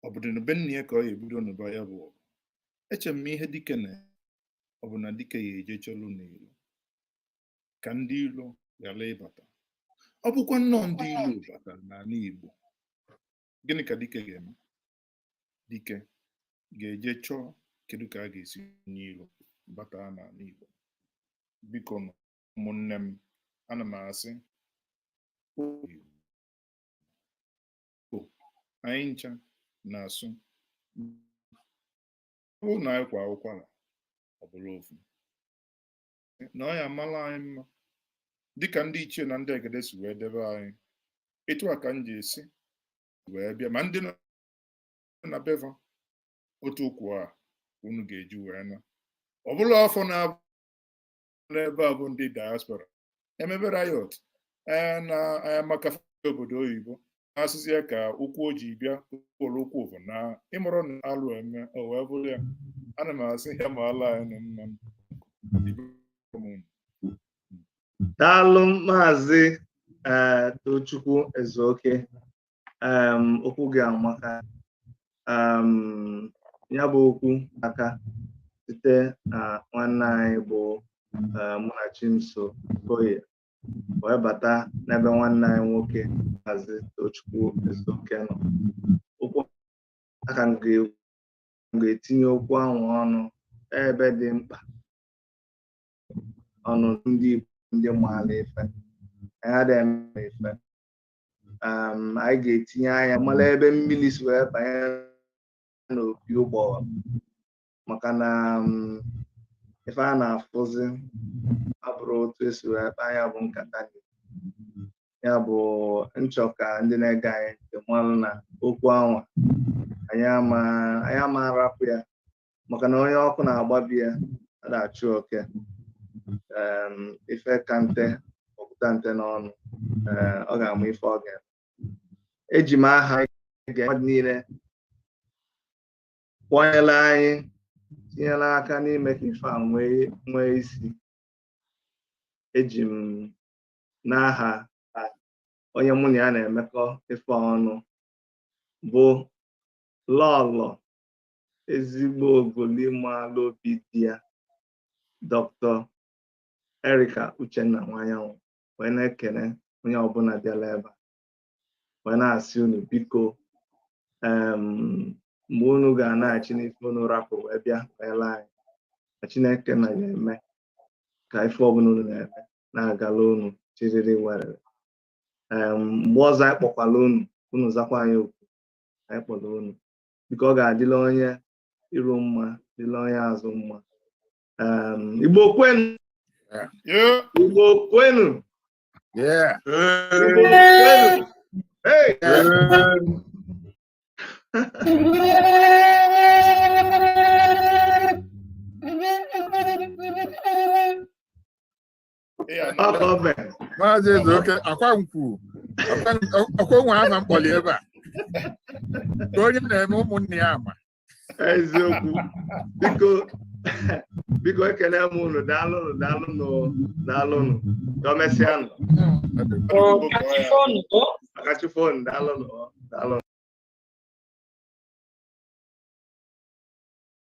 Ọ bụ na be nna ya ka ọ ya ebido n'ụba ya bụ ọgụ. Eche m ihe dike na ọ bụ na dike ya eje chelu n'ilo ka ndị ilo ghara ịbata. Ọ bụkwa nnọọ ndị ilo batara n'ala Igbo, gịnị ka dike ga-eme? Dike ga-eje chọọ kedu ka a ga-esi nye ilo bata n'ala Igbo. Biko nụ, ụmụnne m, ana m asị Igbo anyị ncha na-asụ, ọ bụrụ na anyị kwa ụkwara, ọ bụrụ ofu na ọ ya amala anyị mma, dịka ndị ichie na ndị egede si wee debe anyị etu a ka m ji esi wee bịa. Ma ndị nọ na beva otu ụkwụ a unu ga-eji wee na ọ bụla afọ na-abụ n'ebe a bụ ndị diaspora emebe riot ee na ee, maka obodo oyibo na-asịzi ya ka ụkwụ o ji bịa ụlọ ụkwụ bụ na ịmụrụ na alụ eme o wee bụrụ ya. Ana m asị ya ma ala anyị nụ mma. Daalụ, Maazị Tochukwu Ezeoke. Okwu gị amaka. Ya bụ okwu aka site na nwanne anyị bụ Munachiso Okoye wee bata n'ebe nwanne anyị nwoke Maazị Tochukwu Ezeoke nọ. Okwu aka m ga-etinye okwu ahụ ọnụ ebe dị mkpa ọnụ ndị Igbo, ndị maara ife anyị adịghị eme ife. Anyị ga-etinye anya mara ebe mmiri si wee banye n'opi ụgbọghọ, maka na ife a na-afụzi abụrụ otu esi wee kpaa ya bụ nkata. Ya bụ nchọ ka ndị na-ege anyị ntị malụ na okwu anwa anyị ama arapụ ya, maka na onye ọkụ na-agbabi ya a na-achụ oke. Ife ka nte ọpụta nte n'ọnụ, ee, ọ ga-ama ife ọ ga-eme. Eji m aha ege mmadụ niile kwanyere anyị tinyere aka n'ime ka ife a nwee isi. Eji m n'aha onye mụ na ya na-emekọ ife ọnụ bụ Lọlọ ezigbo ogolimalụ obi di ya, Dr. Erica Uchenna Nwanyanwụ, wee na-ekene onye ọbụla bịara ebe a, wee na-asị unu biko, mgbe unu ga-anaghachi n'ife unu rapụrụ wee bịa wee laa anyị na Chineke na ya eme ka ife ọbụla unu na-eme na-agala unu chiriri werere. Mgbe ọzọ anyị kpọkwala unu, unu zakwa anyị okwu anyị kpọrọ unu. Biko, ọ ga-adịla onye iru mma, dịla onye azụ mma. Igbo kwenu! Yeah. Igbo kwenu! Yeah. Igbo kwenu! Hey! Yeah. Yeah. Ọ ka ọ mere. Maazị Ezeoke, akwa nkwu ọkwa nwe ama mkpọli ebe a ka onye na-eme ụmụnne ya ama. Eziokwu. Biko, biko, ekele m unu. Daalụnụ, daalụnụ, daalụnụ. Ka o mesịanụ. Kachifonu, o. Akachifonu, daalụnụ, daalụnụ.